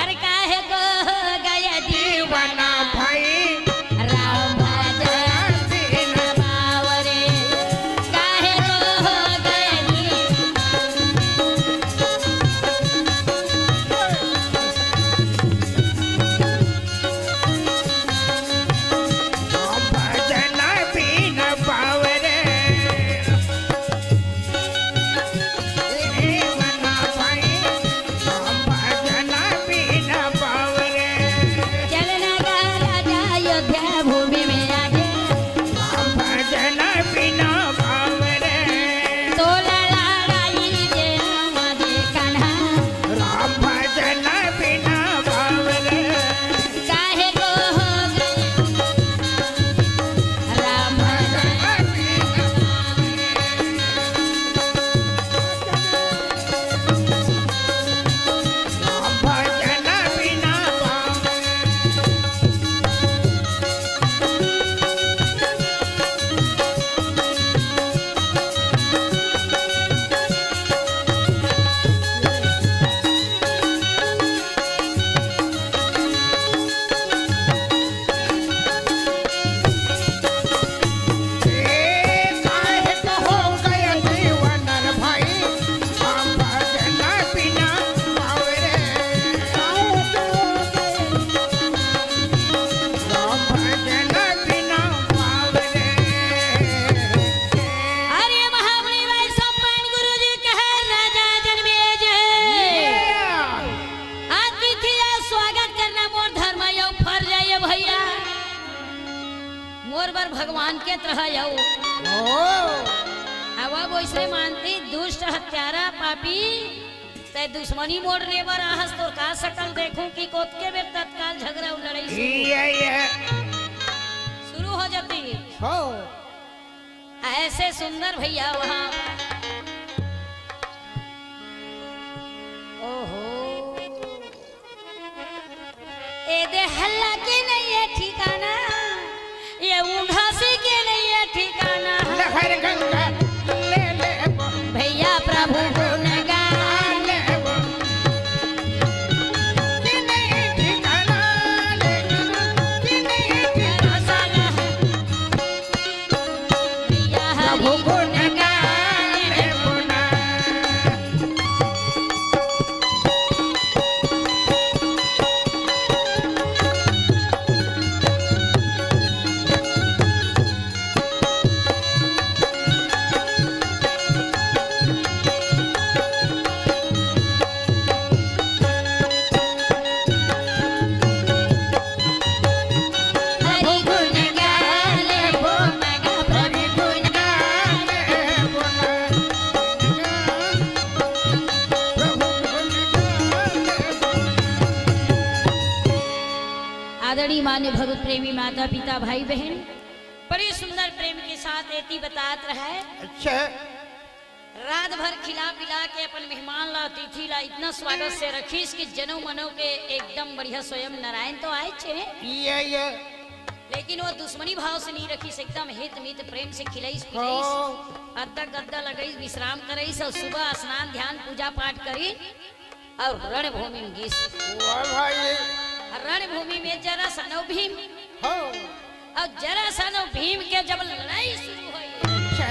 अरे काहे को गया दीवाना भाई, राम भजन बिन पावरे। काहे को गया दीवाना। भजन बिन पावरे। चलना गा भगवान के तरह जाऊ। ओ। अब वइसने मानती दुष्ट हत्यारा पापी, तैं दुश्मनी मोड़ ले बर आहस, तोर का शकल देखूं कि कोतके बेर तत्काल झगड़ा अउ लड़ाई शुरू, ये, ये। शुरू हो जाती। हो। ऐसे सुंदर भैया वहाँ। ओहो। ए दे हल्ला के नहीं है ठिकाना, ये ऊंघासी के नहीं है ठिकाना। लहर गंगा ले ले वो। भैया प्रभु गुण गा। ले वो। कि नहीं ठिकाना ले, कि नहीं ठिकाना। भैया हरि प्रभु गुण गा। ले वो ना। आदरणीय मान्य भगवत प्रेमी माता पिता भाई बहन, बड़ी सुंदर प्रेम के साथ एती बतात रहय। अच्छा। रात भर खिला पिला के अपन मेहमान ला, अतिथि ला इतना स्वागत से रखिस कि जनो मनो के एकदम बढ़िया स्वयं नारायण तो आए छे। ये, ये। लेकिन वो दुश्मनी भाव से नहीं रखिस, एकदम हित मित प्रेम से खिलाइस पिलाइस। हाँ। अद्दा गद्दा लगाइस, विश्राम कराइस अउ सुबह स्नान ध्यान पूजा पाठ करी। अउ रणभूमि में गिस। वाह भाई। रणभूमि में जरासंध अउ भीम। हो। अउ जरासंध अउ भीम के जब लड़ाई शुरू होय, अच्छा।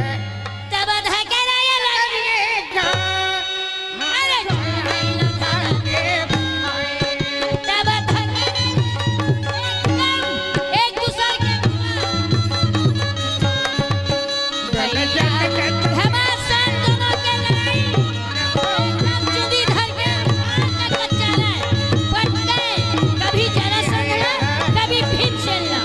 तब धकेला ये लड़ाई। अरे, तब धकेला एकदम एक दूसर के भैया, घमासान दोनों के लड़ाई। एकदम चुदी धर के मार के कच्चा ला। पटके, कभी जरासंध ला, कभी भीमसेन ला।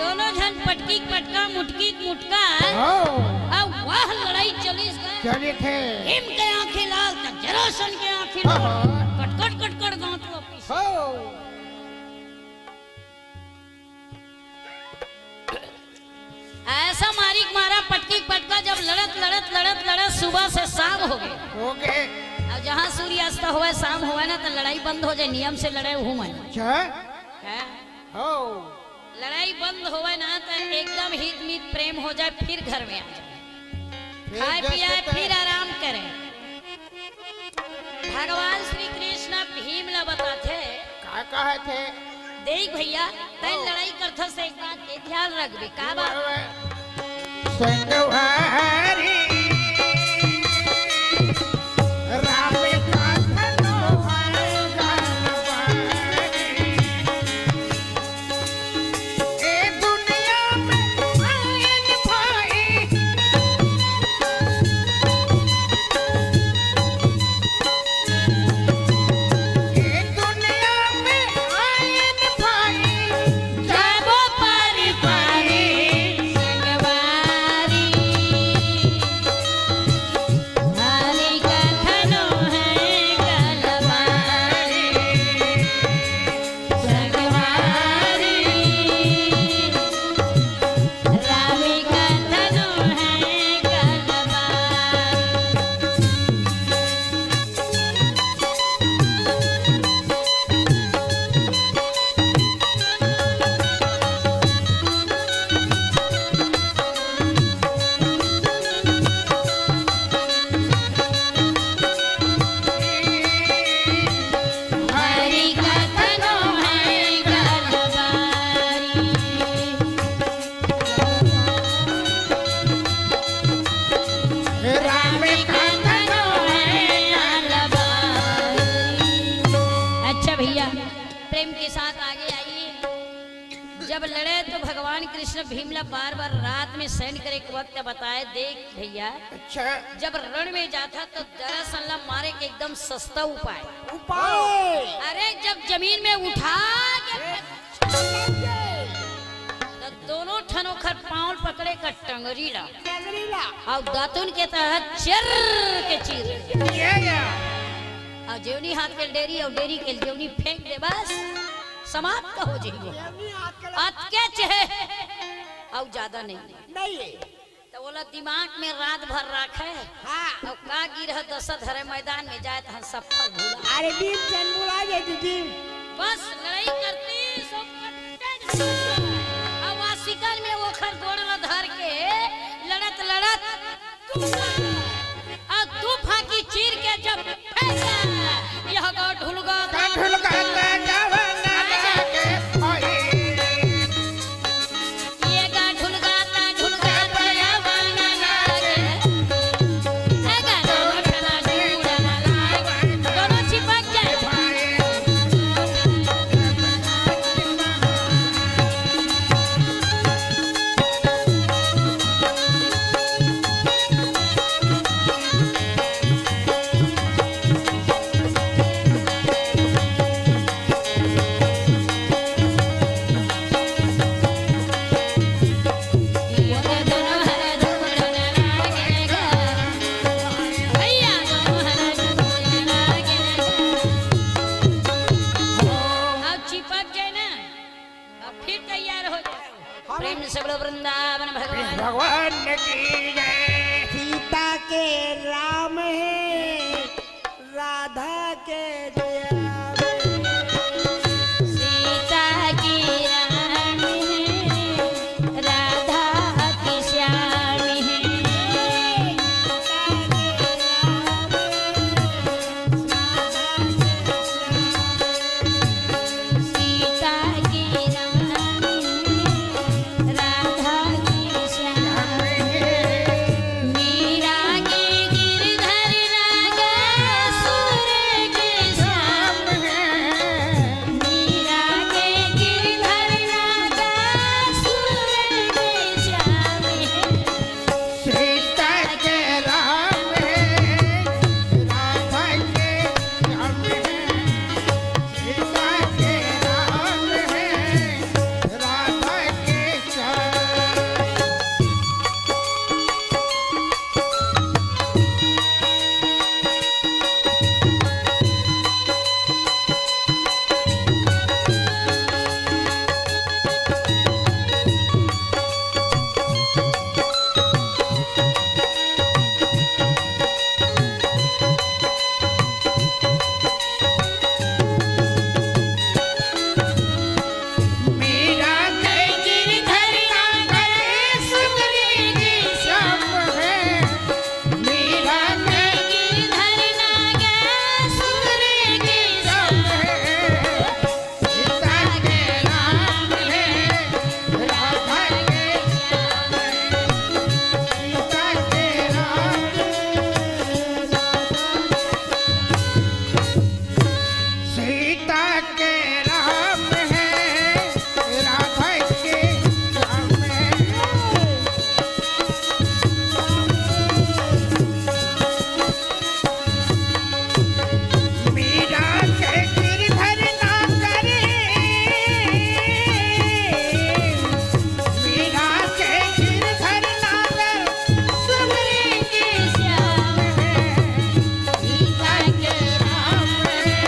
दोनों झन पटकी पटका, मुटकी मुटका। हाँ। अब वह लड़ाई चलिस गा। चलिस हे। भीम के आंखी लाल त जरासंध के आंखी लाल। हाँ। कटकट कटकट दांत वापिस। हाँ। ऐसा मारी के मारा पटकी पटका, जब लड़त लड़त लड़त लड़त सुबह से शाम हो गे। हो गे। अब जहाँ सूर्यास्त होवय, शाम होवय ना, त लड़ाई बंद हो जाय, नियम से लड़य उहू मन। अच्छा। हैं? हो। लड़ाई बंद होवय ना, त एकदम हित मित प्रेम हो जाय, फिर घर में आ जाय। फिर खाय जस पियाय, तय। फिर आराम करे। भगवान श्री कृष्ण भीम ला बताथे। का कहत हे? देख भैया, तैं हाँ। लड़ाई करथस, एक बात के ध्यान रखबे, का बात? वाह, वाह। संगवारी, राम कथन हनुमान बारी। ए दुनिया में आयन भाई। ए दुनिया में आयन भाई। जाबो पारी पारी संगवारी। प्रेम के साथ आगे आइए। जब लड़े तो भगवान कृष्ण भीम ला बार बार रात में शयन करे के वक्त बताए, देख भैया, अच्छा। जब रण में जाता तो जरासंध ला मारे के एकदम सस्ता उपाय। उपाय। अरे, जब जमीन में उठा के तो दोनों ठन ओखर पाँव पकड़े का टंगरी ला। टंगरी ला। अउ दातुन के तरह चर के चीर। ये, ये। अउ जेवनी हाथ के डेरी अउ डेरी के जेवनी फेंक दे, बस समाप्त हो जाइए। जेवनी हाथ के अतके चहे, अउ ज्यादा नहीं। नहीं। तो बोला दिमाग में रात भर रखे। हाँ। अउ का गिरह दशा धरे मैदान में जाए तो हम सब फल भूला। अरे दिन चंद बुला जाए दीदी। बस लड़ाई करती सो कट्टे जैसे। अब वासिकन में ओखर गोड़ ल धर के लड़त लड़त तू, आ तू फांकी चीर के जब फेंका, यह गा ढुलगा का ढुलगा ता जवाना लागे, ओए। ये गा ढुलगा ता ढुलगा ता जवाना लागे। ए गा दोनों ठना ढुलगा लागे। दोनों चिपक जाए। अब चिपक जाए ना, अब फिर तैयार हो जाए। हाँ। प्रेम से बोलो वृंदावन भगवान। भगवान की जय। सीता के राम है, राधा के श्याम है। सीता के राम है, राधा के श्याम है। सीता के राम है, राधा के श्याम है। मीरा के गिरधर राधा सूर के श्याम है। मीरा के गिरधर राधा सूर के श्याम है। सीता के राम है, राधा के श्याम है। सीता के राम है, राधा के श्याम। सीता के राम है, राधा के श्याम है। मीरा के गिरधर ना करे, मीरा के गिरधर ना करे। सुगरी के श्याम है, सीता के राम है,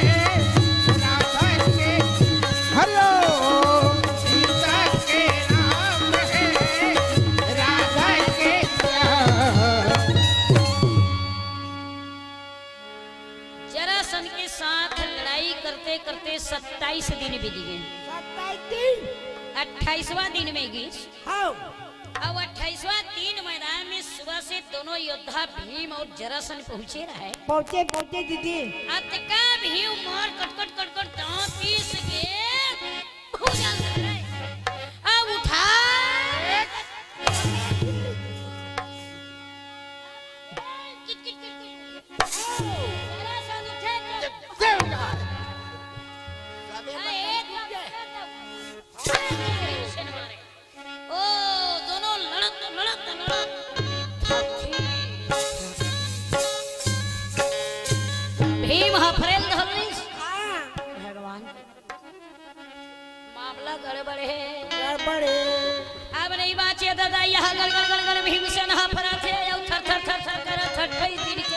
राधा के हरि ओम। सीता के राम है, राधा के श्याम। जरासंध के साथ लड़ाई करते करते सत्ताईस दिन बीत गए। सत्ताईस दिन। अट्ठाईसवाँ दिन में गीस। हाँ। अब अट्ठाईसवाँ दिन मैदान में सुबह से दोनों योद्धा भीम और जरासंध पहुंचे रहे। पहुंचे, पहुंचे दीदी। अतका भीम मार कटकट कटकट दांत पीस के भूजा करे। अब उठा। किट, किट, किट, किट। जरासंध उठे तो जय हो महाराज। सबे हाँ, ए, गड़बड़ हे। गड़बड़ हे। अब नहीं बाचे दादा, यहाँ गड़ गड़ गड़ गड़ भीमसेन हाफरत हे, अउ थर थर थर थर करत हटई तीर के।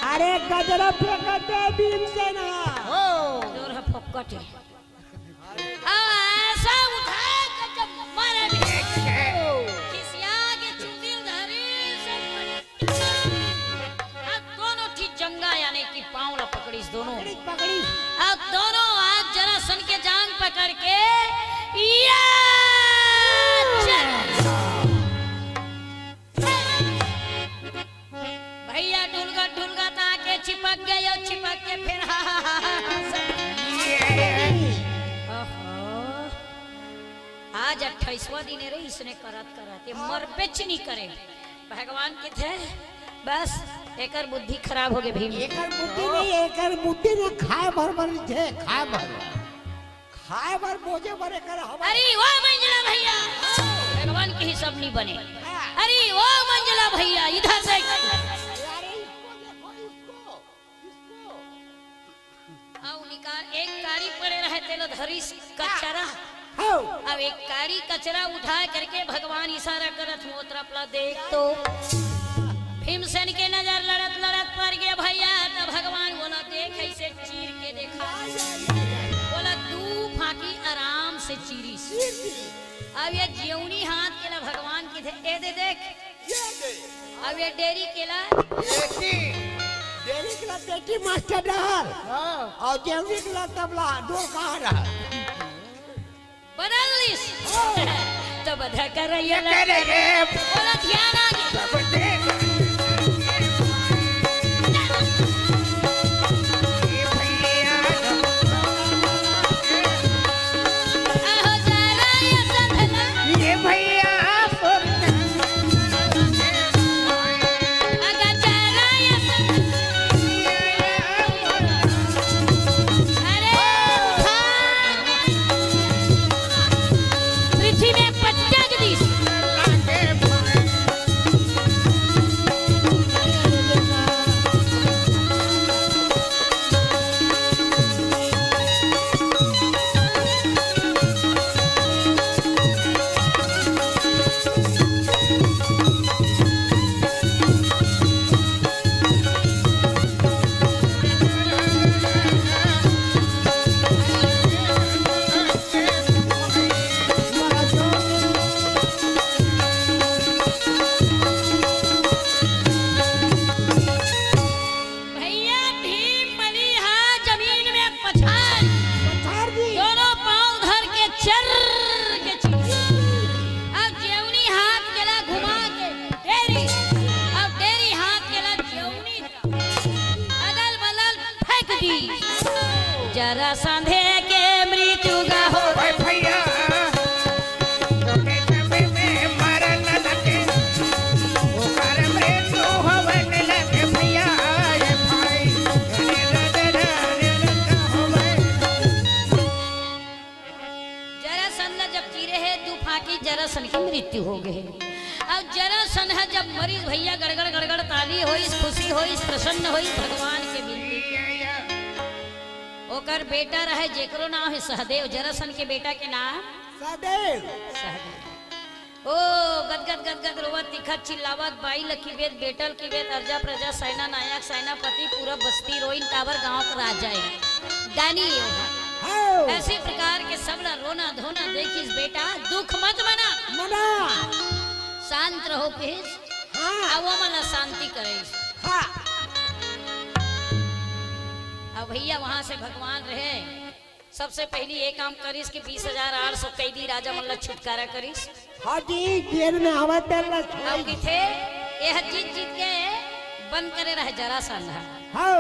अरे गजरा फेंकत हे भीमसेन। हो। जोर ह फोकट हे। अउ ऐसा उठा के जब मारे भी। खिसिया के चुंदिल धरी से अब दोनों ठी जंगा यानी कि पाँव ला पकड़िस दोनों। पकड़िस, पकड़िस। अब दोनों हाथ जरासन के जांग पकड़ के या चल। भैया ढुलगा ढुलगा ताके चिपक गए, चिपक के फिर हा, हा, हा, हा, हा। ओहो। आज अट्ठाईसवाँ दिन हे रे, इसने करत करत ये मरबेच नहीं करे। भगवान कथे, बस एकर बुद्धि खराब हो गे भीम। एकर बुद्धि नहीं, एकर बुद्धि ने खाए भर भर जे खाए भर, खाए भर बोझे भर एकर हवा। अरे ओ मंझला भैया, भगवान के ही सब नहीं बने। हाँ। अरे ओ मंझला भैया, इधर देख। अरे इसको देखो, इसको, इसको। अउ निकाल, एक काड़ी पड़े रहे, तेला धरिस कचरा। हौ। अब एक काड़ी कचरा उठा करके भगवान इशारा करत हे, ओ तरफ ला देख तो। भीमसेन के नजर लड़त लड़त पर गे भैया, त भगवान ओला देख, ऐसे चीर के देखा। ओला दू फाकी आराम से चीरिस। अब ये जेवनी हाथ के ला भगवान कथे, ए दे देख, अब ये डेरी के ला। बेटी, डेरी के ला बेटी मास्टर डहर। हाँ। अउ जेवनी के ला तबला डोलका डहर। बदल लिस। हाँ। तो बधा कर ये ये लड़का। करे ये। बोला ध्यान आ गया। सब दे। ये भैया। आहो जरा ये संभला। ये भैया। अरे, पृथ्वी में पटक दी। भैया भीम बली हा जमीन में पछाड़, पछाड़ दी। दोनों पाँव धर के चर के चीर। अब जेवनी हाथ के ला घुमा के डेरी, अब डेरी हाथ के ला जेवनी का अदल बदल फेंक दी। जरासंध के मृत्यु गा हो। ओए भैया, तोके तबे में मरन लगे, ओकर मृत्यु होवन लगे भैया, ए भाई, रे रे रे रे रे रे होवे। जरासंध जब चीरे हे, दू फाकी जरासंध की मृत्यु हो गए। अब जरासंध जब मरीज भैया गड़गड़ गड़गड़ ताली होइस, खुशी होइस, प्रसन्न होइस भगवान के बिनती। ओकर बेटा रहे, जेकरो नाम हे सहदेव, जरासंध के बेटा के नाम सहदेव। सहदेव। ओ गदगद गदगद रोवत तिखत चिल्लावत, बाई ल किबेत, बेटा ल किबेत, अर्जा प्रजा, सेना नायक, सेनापति, पूरा बस्ती रोइन, काबर गांव का राजा हे, दानी हे। हाँ। ऐसे प्रकार के सब ला रोना धोना देखिस, बेटा दुख मत मना। मना। शांत रहो किहिस। हाँ। अब वो मन ला शांति करिस। हाँ। अब भैया वहां से भगवान रहे, सबसे पहली ये काम करिस कि बीस हजार आठ सौ कैदी राजा मन ला छुटकारा करिस। हाँ जी, जेल में आवा तेन ला छोड़। अब किथे, ये जीत जीत के बंद करे रहे जरासंध। हाँ।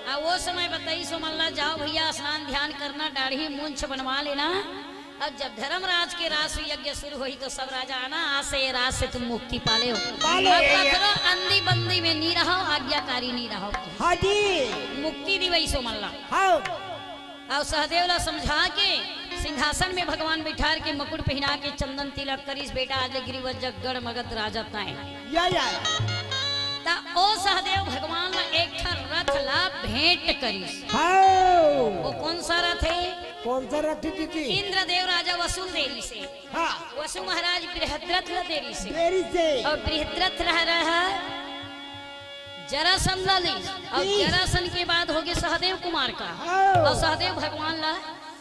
आ वो समय बताइस ओ मन ला, जाओ भैया, स्नान ध्यान करना, दाढ़ी मूंछ बनवा लेना। अब जब धर्मराज के रास यज्ञ शुरू होही तो सब राजा आना, आज से ये रास से तुम मुक्ति पाले हो। पाले। अब कखरो अंदी बंदी में नहीं रहो, आज्ञाकारी नहीं रहो। हाँ जी। मुक्ति दिवइस ओ मन ला। हाँ। अउ सहदेव ला समझा के सिंहासन में भगवान बैठार के मुकुट पहिना के चंदन तिलक करिस, बेटा आज ले गिरिवज्र गण मगध राजा ताए। या, या। त ओ सहदेव भगवान ला एक ठा रथ ला भेंट करिस। हाँ। वो कौन सा रथ हे? कौन सा रथ दीदी? इंद्रदेव राजा वसु ल दे रिहिसे। हाँ। वसु महाराज बृहद्रथ ल दे रिहिसे। दे रिहिसे। अउ बृहद्रथ रह रहा जरासंध ल लीस। अउ जी। जरासंध के बाद होगे सहदेव कुमार का। हाँ। अउ सहदेव भगवान ला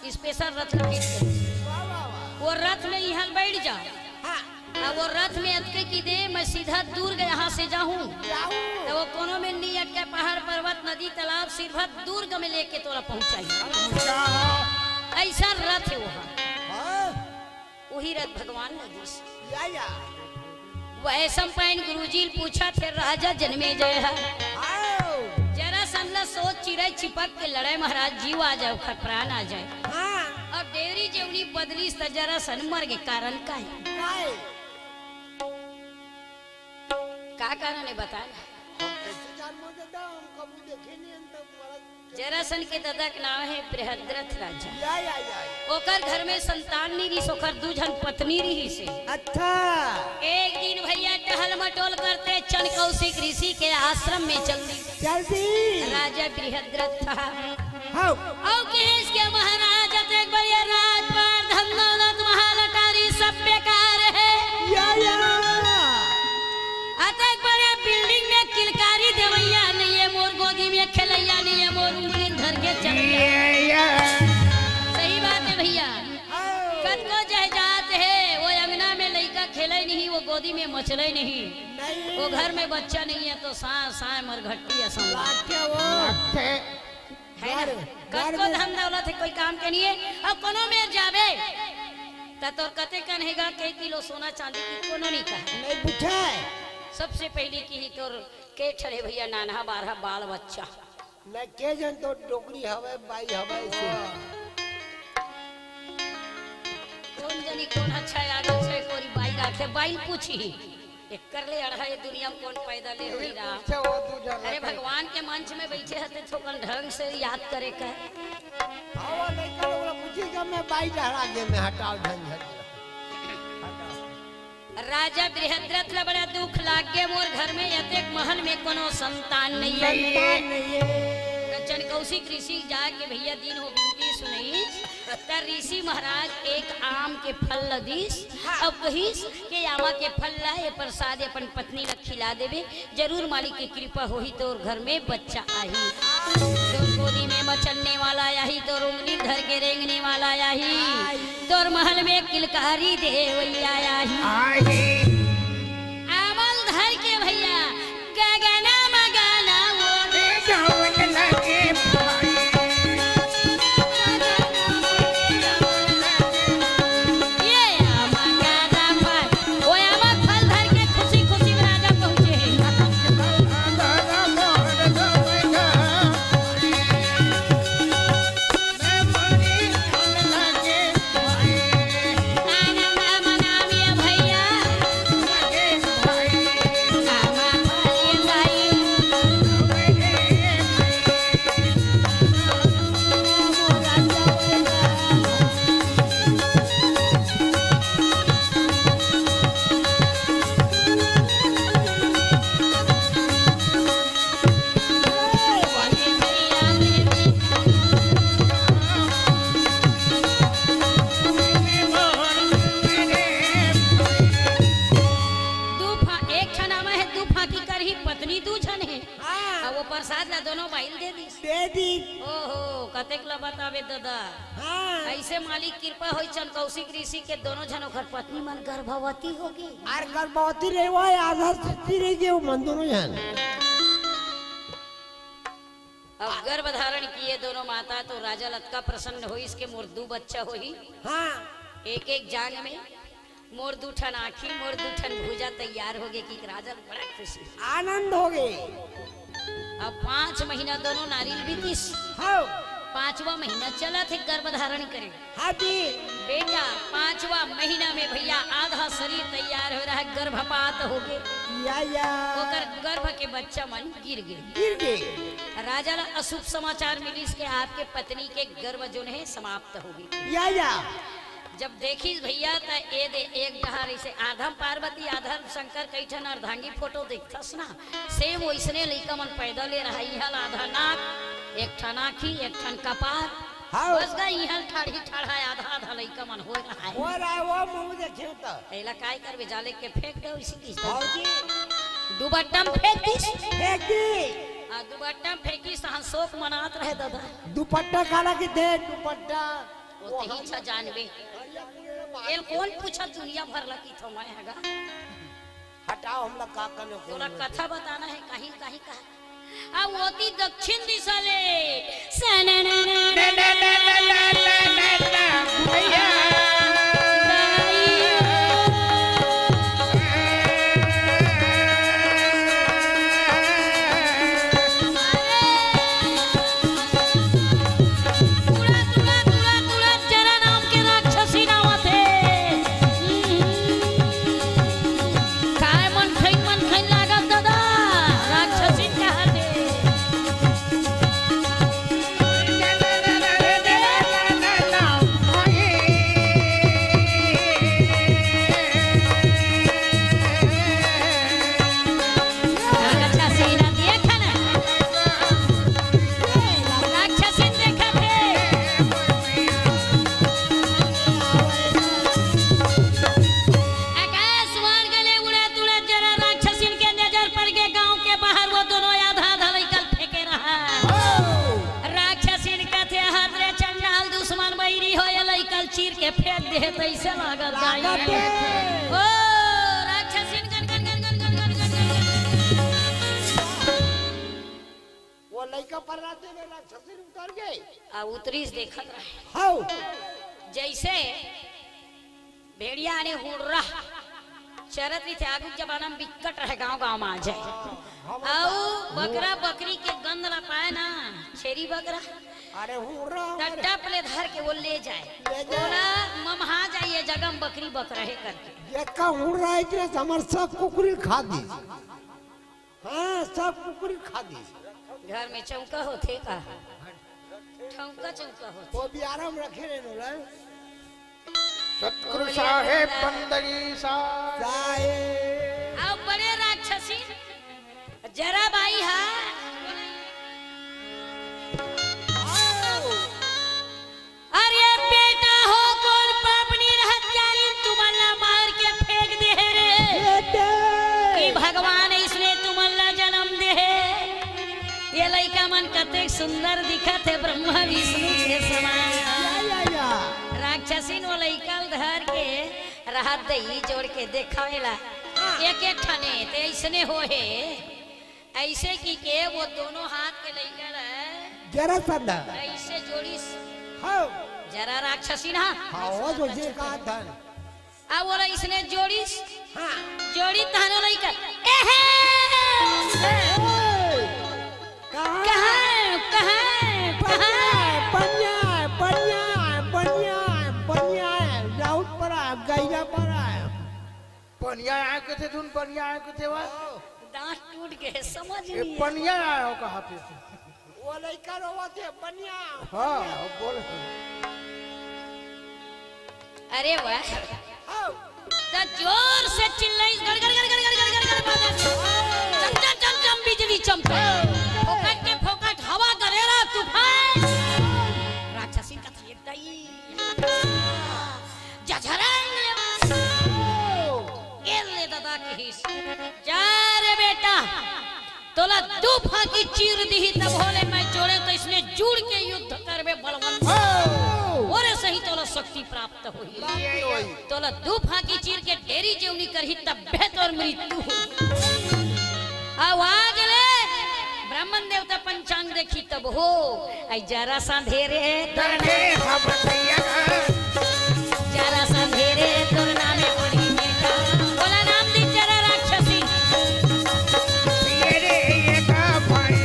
special रथ ला भेज दे। वाह, वाह, वाह। वो रथ में इहाँ बैठ जा। हाँ। अब वो रथ में अटके कि दे, मैं सीधा दुर्ग यहाँ से जाहूँ। जाहूँ। त वो कोनो में नी अटके, पहाड़, पर्वत, नदी, तालाब, सीधा दुर्ग में लेके तोला पहुँचाही। अच्छा। अइसन रथ हे वो। हाँ। वही रथ भगवान ल दीस। या, या। वैशंपायन गुरुजी ल पूछथे राजा जनमेजय ह। हाँ। जरासंध ल सोच चिरई चिपक के लड़े महाराज, जीव आ जाए, ओखर प्राण आ जाए। हाँ। अउ डेवरी जेवनी बदलिस त जरासंध मर गे, कारण का हे? का हे? का कारण हे बता ना। हम कैसे जानबो दादा, हम कभी देखे नहीं हन तब महाराज। जरासंध के ददा के नाम हे बृहद्रथ राजा। या, या, या, या। ओकर घर में संतान नी रिहिस, ओकर दू झन पत्नी रिहिसे। अच्छा। एक दिन भैया टहल मटोल करते चनकौशिक ऋषि के आश्रम में चल दी। चल दी। राजा बृहद्रथ ह। हाँ। अउ कहिस के महाराज, अतेक बढ़िया राजपाट, धन दौलत, महल अटारी सब बेकार हे। या, या। अतेक बड़े building में किलकारी देवइया नइ हे, मोर गोदी में खेलइया नइ हे, मोर उंगली धर के चलइया। या, या। सही बात हे भैया। हाँ। कतको जायदाद हे, वो अंगना में लइका खेलय नहीं, वो गोदी में मचलय नहीं, नहीं। वो घर में बच्चा नहीं हे, तो साँय साँय मरघट्टी असन। लागे वो। लागे। हे ना? घर, घर कतको में धन दौलत हे, कोई काम के नहीं हे। अउ कोनो मेर जाबे, त तोर कते कन हे गा, के किलो सोना चांदी कि कोनो नहीं कहे। नहीं पूछे। सबसे पहिली किही तोर के ठन हे भैया, नानहा बारहा बाल बच्चा। नहीं, के जन तोर डोकरी हवय, बाई हवय, अइसे। कोन जनी कोन अच्छा आगे छे, कोरी बाई राखे, बाई पूछही। एकर ले अड़हा ये दुनिया में कोन पैदा ले होही राम। पूछे वो दू झन अरे रखे। भगवान के मंच में बइठे हते, थोकन ढंग से याद करे का। हाँ, वो लइका लोग ला पूछी का मैं बाई डहरा गे मैं, हटाओ झंझट। राजा बृहद्रथ ला बड़ा दुख लाग गे, मोर घर में अतेक महल में कोनो संतान नहीं हे। संतान नहीं हे। त चनकौशिक ऋषि जाके भैया दीन हो बिनती सुनइस, त ऋषि महाराज एक आम के फल ल दीस, हाँ। अउ कहिस के आमा के फल ला, ये प्रसाद अपन पत्नी ला खिला देबे, जरूर मालिक के कृपा होही, तोर घर में बच्चा आही, तोर गोदी में मचलने वाला आही, तोर उंगली धर के रेंगने वाला आही, तोर महल में किलकारी देवइया आही। आही। आमा ल धर के भैया गगना मगना वो रे जावन लगे भाई। ये आमा का फल, वो आमा फल धर के खुशी खुशी में राजा पहुँचे हे। दू फा-, एक ठन आमा हे, दू फांकी करही, पत्नी दू झन हे। हाँ। अउ वो प्रसाद ला दोनों बाई ल दे दिस। दे दिस। ओहो, कतेक ला बताबे ददा। हाँ। अइसे मालिक कृपा होइस चनकौशिक ऋषि के, दोनों झन ओखर पत्नी मन गर्भवती होगे। अउ गर्भवती रहे वो आधा सुत्ती रह गे वो मन दोनों झन। अब गर्भ धारण किए दोनों माता, तो राजा ल अतका प्रसन्न होइस के मोर दू बच्चा होही। हाँ। एक एक जांग में मोर दू ठन आँखी, मोर दू ठन भुजा तैयार होगे कि राजा ल बड़ा खुशी। आनंद होगे। अब पाँच महीना दोनों नारी ल बीतिस। हाँ। पाँचवा महीना चलत हे गर्भ धारण करे। हाँ जी। बेटा, पाँचवा महीना में भैया आधा शरीर तैयार हो रहा है, गर्भपात होगे। या, या। ओकर गर्भ के बच्चा मन गिर गे। गिर गे। राजा ला अशुभ समाचार मिलिस के आपके पत्नी के गर्भ जोन हे समाप्त होगे। या, या। जब देखिस भैया त ए दे एक डहर अइसे आधा म पार्वती, आधा म शंकर, कई ठन अर्धांगी फोटो देखथस ना, same वइसने लइका मन पैदा ले रहा। इहाँ ल आधा नाक, एक ठन आँखी, एक ठन कपार, हाँ। बस गा इहाँ ठाढ़ी ठाढ़ा आधा आधा लइका मन होय रहा है। होय रहा है, वो मुँह देखियो तो। एला काय करबे, जाले के फेंक दो इसी की। भौजी। दुपट्टा में फेंक दिस। फेंक दी। आ, दुपट्टा में फेंकिस, तहाँ शोक मनात रहे दादा। दुपट्टा काला की दे, दुपट्टा। वो तही छा जानबे। एल कौन पूछा दुनिया भर ला की थो मैं हगा। हटाओ, हमला का करने को तोला नहीं। कथा बताना है, कहीं, कहीं कहा। अब ओती दक्षिण दिशा ले। भैया। तुरंत, तुरंत, तुरंत, तुरंत जरा नाम के राक्षसी नावत हे। काय मन खइन, मन खइन लागत दादा, राक्षसी कहा दे। राक्षसी ना देखा ना। राक्षसी देखा थे। आकाश मार्ग ले उड़त उड़त जरा राक्षसिन के नजर पड़ गे। गांव के बाहर वो दोनों आधा आधा लइका ल फेंके रहा। राक्षसिन कथे, "हाथ रे चंडाल दुश्मन बैरी हो, ये लइका ल चीर के फेंक दे, तइसे लागत दाई।" लागत हे। ओ, राक्षसिन गन, गन, गन। वो लइका पर राते में राक्षसिन उतर गे। आ उतरीस देखत रहे। हौ। जइसे भेड़िया ने हुर्रा चरत रहिथे, आगू के जमाना में बिकट रहे, गांव-गांव में आ जाए। हाँ, हाँ, अउ बकरा बकरी के गंध ला पाए ना, छेरी बकरा, अरे हुर्रा, त अरे टप ले धर के वो ले जाए। ले जाए। ओला ममहा जाए, ये जगह में बकरी बकरा हे करके। जेका हुर्रा हे, इतने से हमर सब कुकरी खा दी। हाँ, सब कुकरी खा दी। घर में चौका होथे का? ठौका चौका होथे। वो बियारा में रखे रहे नोला। सतगुरु साहेब बंदगी साहेब। साहेब। अउ बड़े राक्षसी जरा बाई हा। आओ। अरे बेटा हो, कोन पापनी रहत जानी तुमन ला मार के फेंक दे हे रे? बेटे। कि भगवान इसने तुमन ला जन्म दे हे। ये लइका मन कतेक सुंदर दिखत हे, ब्रह्मा विष्णु के समान। या, या, या। राक्षसिन वो लइका ल धर के रहत दई जोड़ के देखावेला। हाँ। एक एक ठने ते अइसने हो हे। अइसे कि के वो दोनों हाथ के लइका ल जरासंध। अइसे जोड़िस। हाँ। जरा राक्षसी ना। हाँ, वो जो ये कहा धन। अब वो अइसने जोड़िस। हाँ। जोड़ी तहनो लइका। एहे! ए! कहाँ? कहाँ? कहाँ? पनिया, कहाँ? पनिया, पनिया, पनिया, पनिया, जाउत पर आ, गैया पर आ। पनिया आए के थे, तुम पनिया आए के थे वा? दांत टूट गए, समझ ए, नहीं है। पनिया आए हो कहाँ पे? वो लइका रोवत हे, पनिया। हाँ, बोल। अरे वाह। हाँ। त जोर से चिल्लाई, गड़, गड़, गड़, बाजा। चम, चम, चम, चम, बिजली चमके। फोकट के फोकट, हवा गरेरा, तूफान। राक्षसी कथा एक दाई। जझरंग ले। ए ले दादा कहिस, "जा रे बेटा, तोला दू फांकी चीर दिही, तब होले मैं जोड़े तो इसने जुड़ के युद्ध करबे बलवंत। ओरे सही तोला शक्ति प्राप्त होही। तोला दू फांकी चीर के डेरी जेवनी करही, तब बे तोर मृत्यु होही।" आवाज ले, ब्राह्मण देवता पंचांग देखी तब हो। आई जरा सा अंधेरे तोर नामे, जरा सा अंधेरे तोर नामे पड़ी बेटा। बोला नाम दी जरा राक्षसी। ये रे, ये का भाई?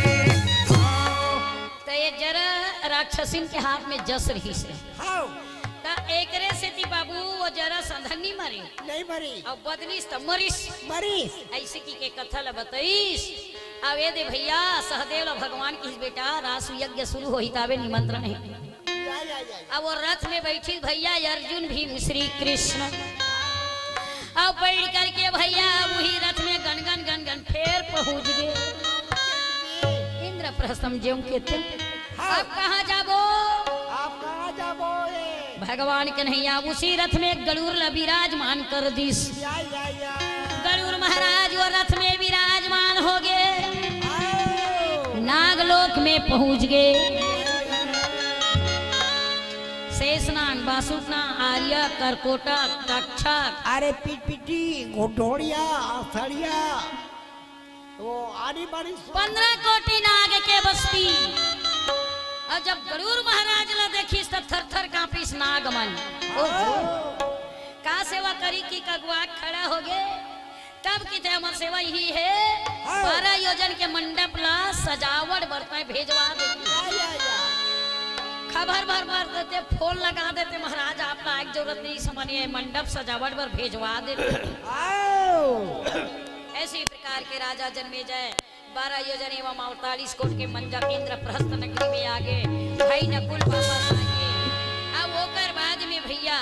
तो ये जरा राक्षसिन के हाथ में जस रहिस हे। हाँ। त एकरे सेती बाबू वो जरा सा धन नी मरे। नहीं मरी। अब बदलिस त मरिस। मरिस। अइसे कहिके कथा ल बतइस। अब ए दे भइया, सहदेव ल भगवान कहिस, "बेटा, रास यज्ञ शुरू होही, ताबे निमंत्रण हे।" या, या, या, या। अब वो रथ में बइठिस भइया, अर्जुन, भीम, श्री कृष्ण। अब बइठ करके भइया, अब उही रथ में गन गन गन गन फेर पहुंच गे। इंद्रप्रस्थम जेम केथे। हाँ। अब कहाँ जाबो? आप भगवान कन्हैया उसी रथ में गरुड़ ला विराजमान कर दिस। या, या, या। गरुड़ महाराज वो रथ में विराजमान हो गए, आओ। नागलोक में पहुंच गए। शेषनाग, बासुकनाग, आर्य, कर्कोटक, तक्षक। अरे पिटपिटी, घोटोड़िया, असड़िया, वो आनी बानी सु- पंद्रह कोटि नाग के बस्ती। अउ जब गरुड़ महाराज ला देखिस त थर थर कांपिस नाग मन। ओहो। का सेवा करी कि कगुआ खड़ा हो गे। तब किथे हमर सेवा इही हे, हाँ। बारह योजन के मंडप ला सजावट बर तैं भेजवा देते। या, या, या। खबर भर भर देते, फोन लगा देते, महाराज आप ला आए के जरूरत नहीं, समनिया मंडप सजावट बर भेजवा देते। आओ। ऐसे ही प्रकार के राजा जन्मेजय बारह योजन एवं अड़तालीस कोट के मंजर इंद्रप्रस्थ नगरी में आगे, भाई नकुल वापस आगे। अब ओकर बाद में भैया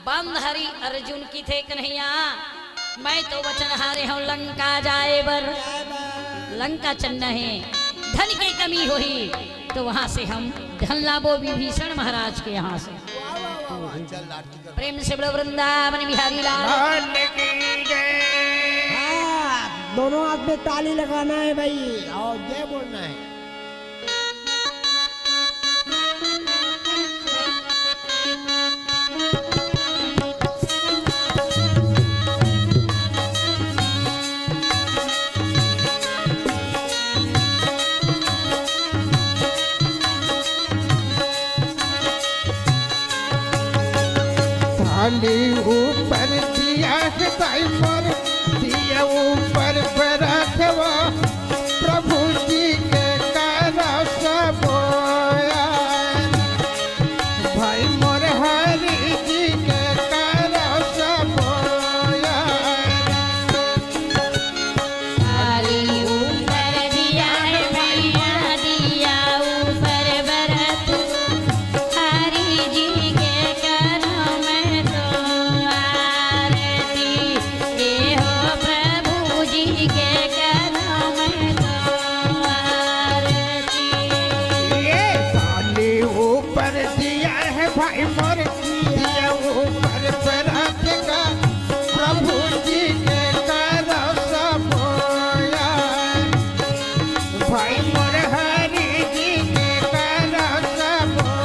बंद हरी अर्जुन किथे कन्हैया, मैं तो वचन हारे हंव लंका जाए बर। लंका चलना हे, धन के कमी होही तो वहां से हम धन लाबो विभीषण महाराज के यहां से। वाह, वाह, वाह, वाह। चल लाडली कर। प्रेम से बोलो वृंदावन बिहारी लाल। लाल की जय। हाँ, दोनों हाथ में ताली लगाना है भाई, और जय बोलना है। थाली ऊपर दिया है भाई मोर, दिया ऊपर बरतवा, प्रभु जी के करो सबोया। भाई मोर हरि जी के करो सबोया। थाली ऊपर दिया है भैया, दिया ऊपर बरत, हरि जी के करो मैं तो आरती। ए हो प्रभु जी के करो मैं तो आरती। ये थाली ऊपर दिया है भाई मोर, दिया ऊपर बरत का, प्रभु जी के करो सबोया। भाई मोर हरि जी के करो सबोया।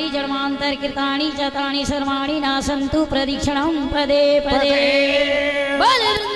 जन्मांतर कृतानि जातानि सर्वाणि नाशंतु प्रदक्षिणं पदे पदे। बोल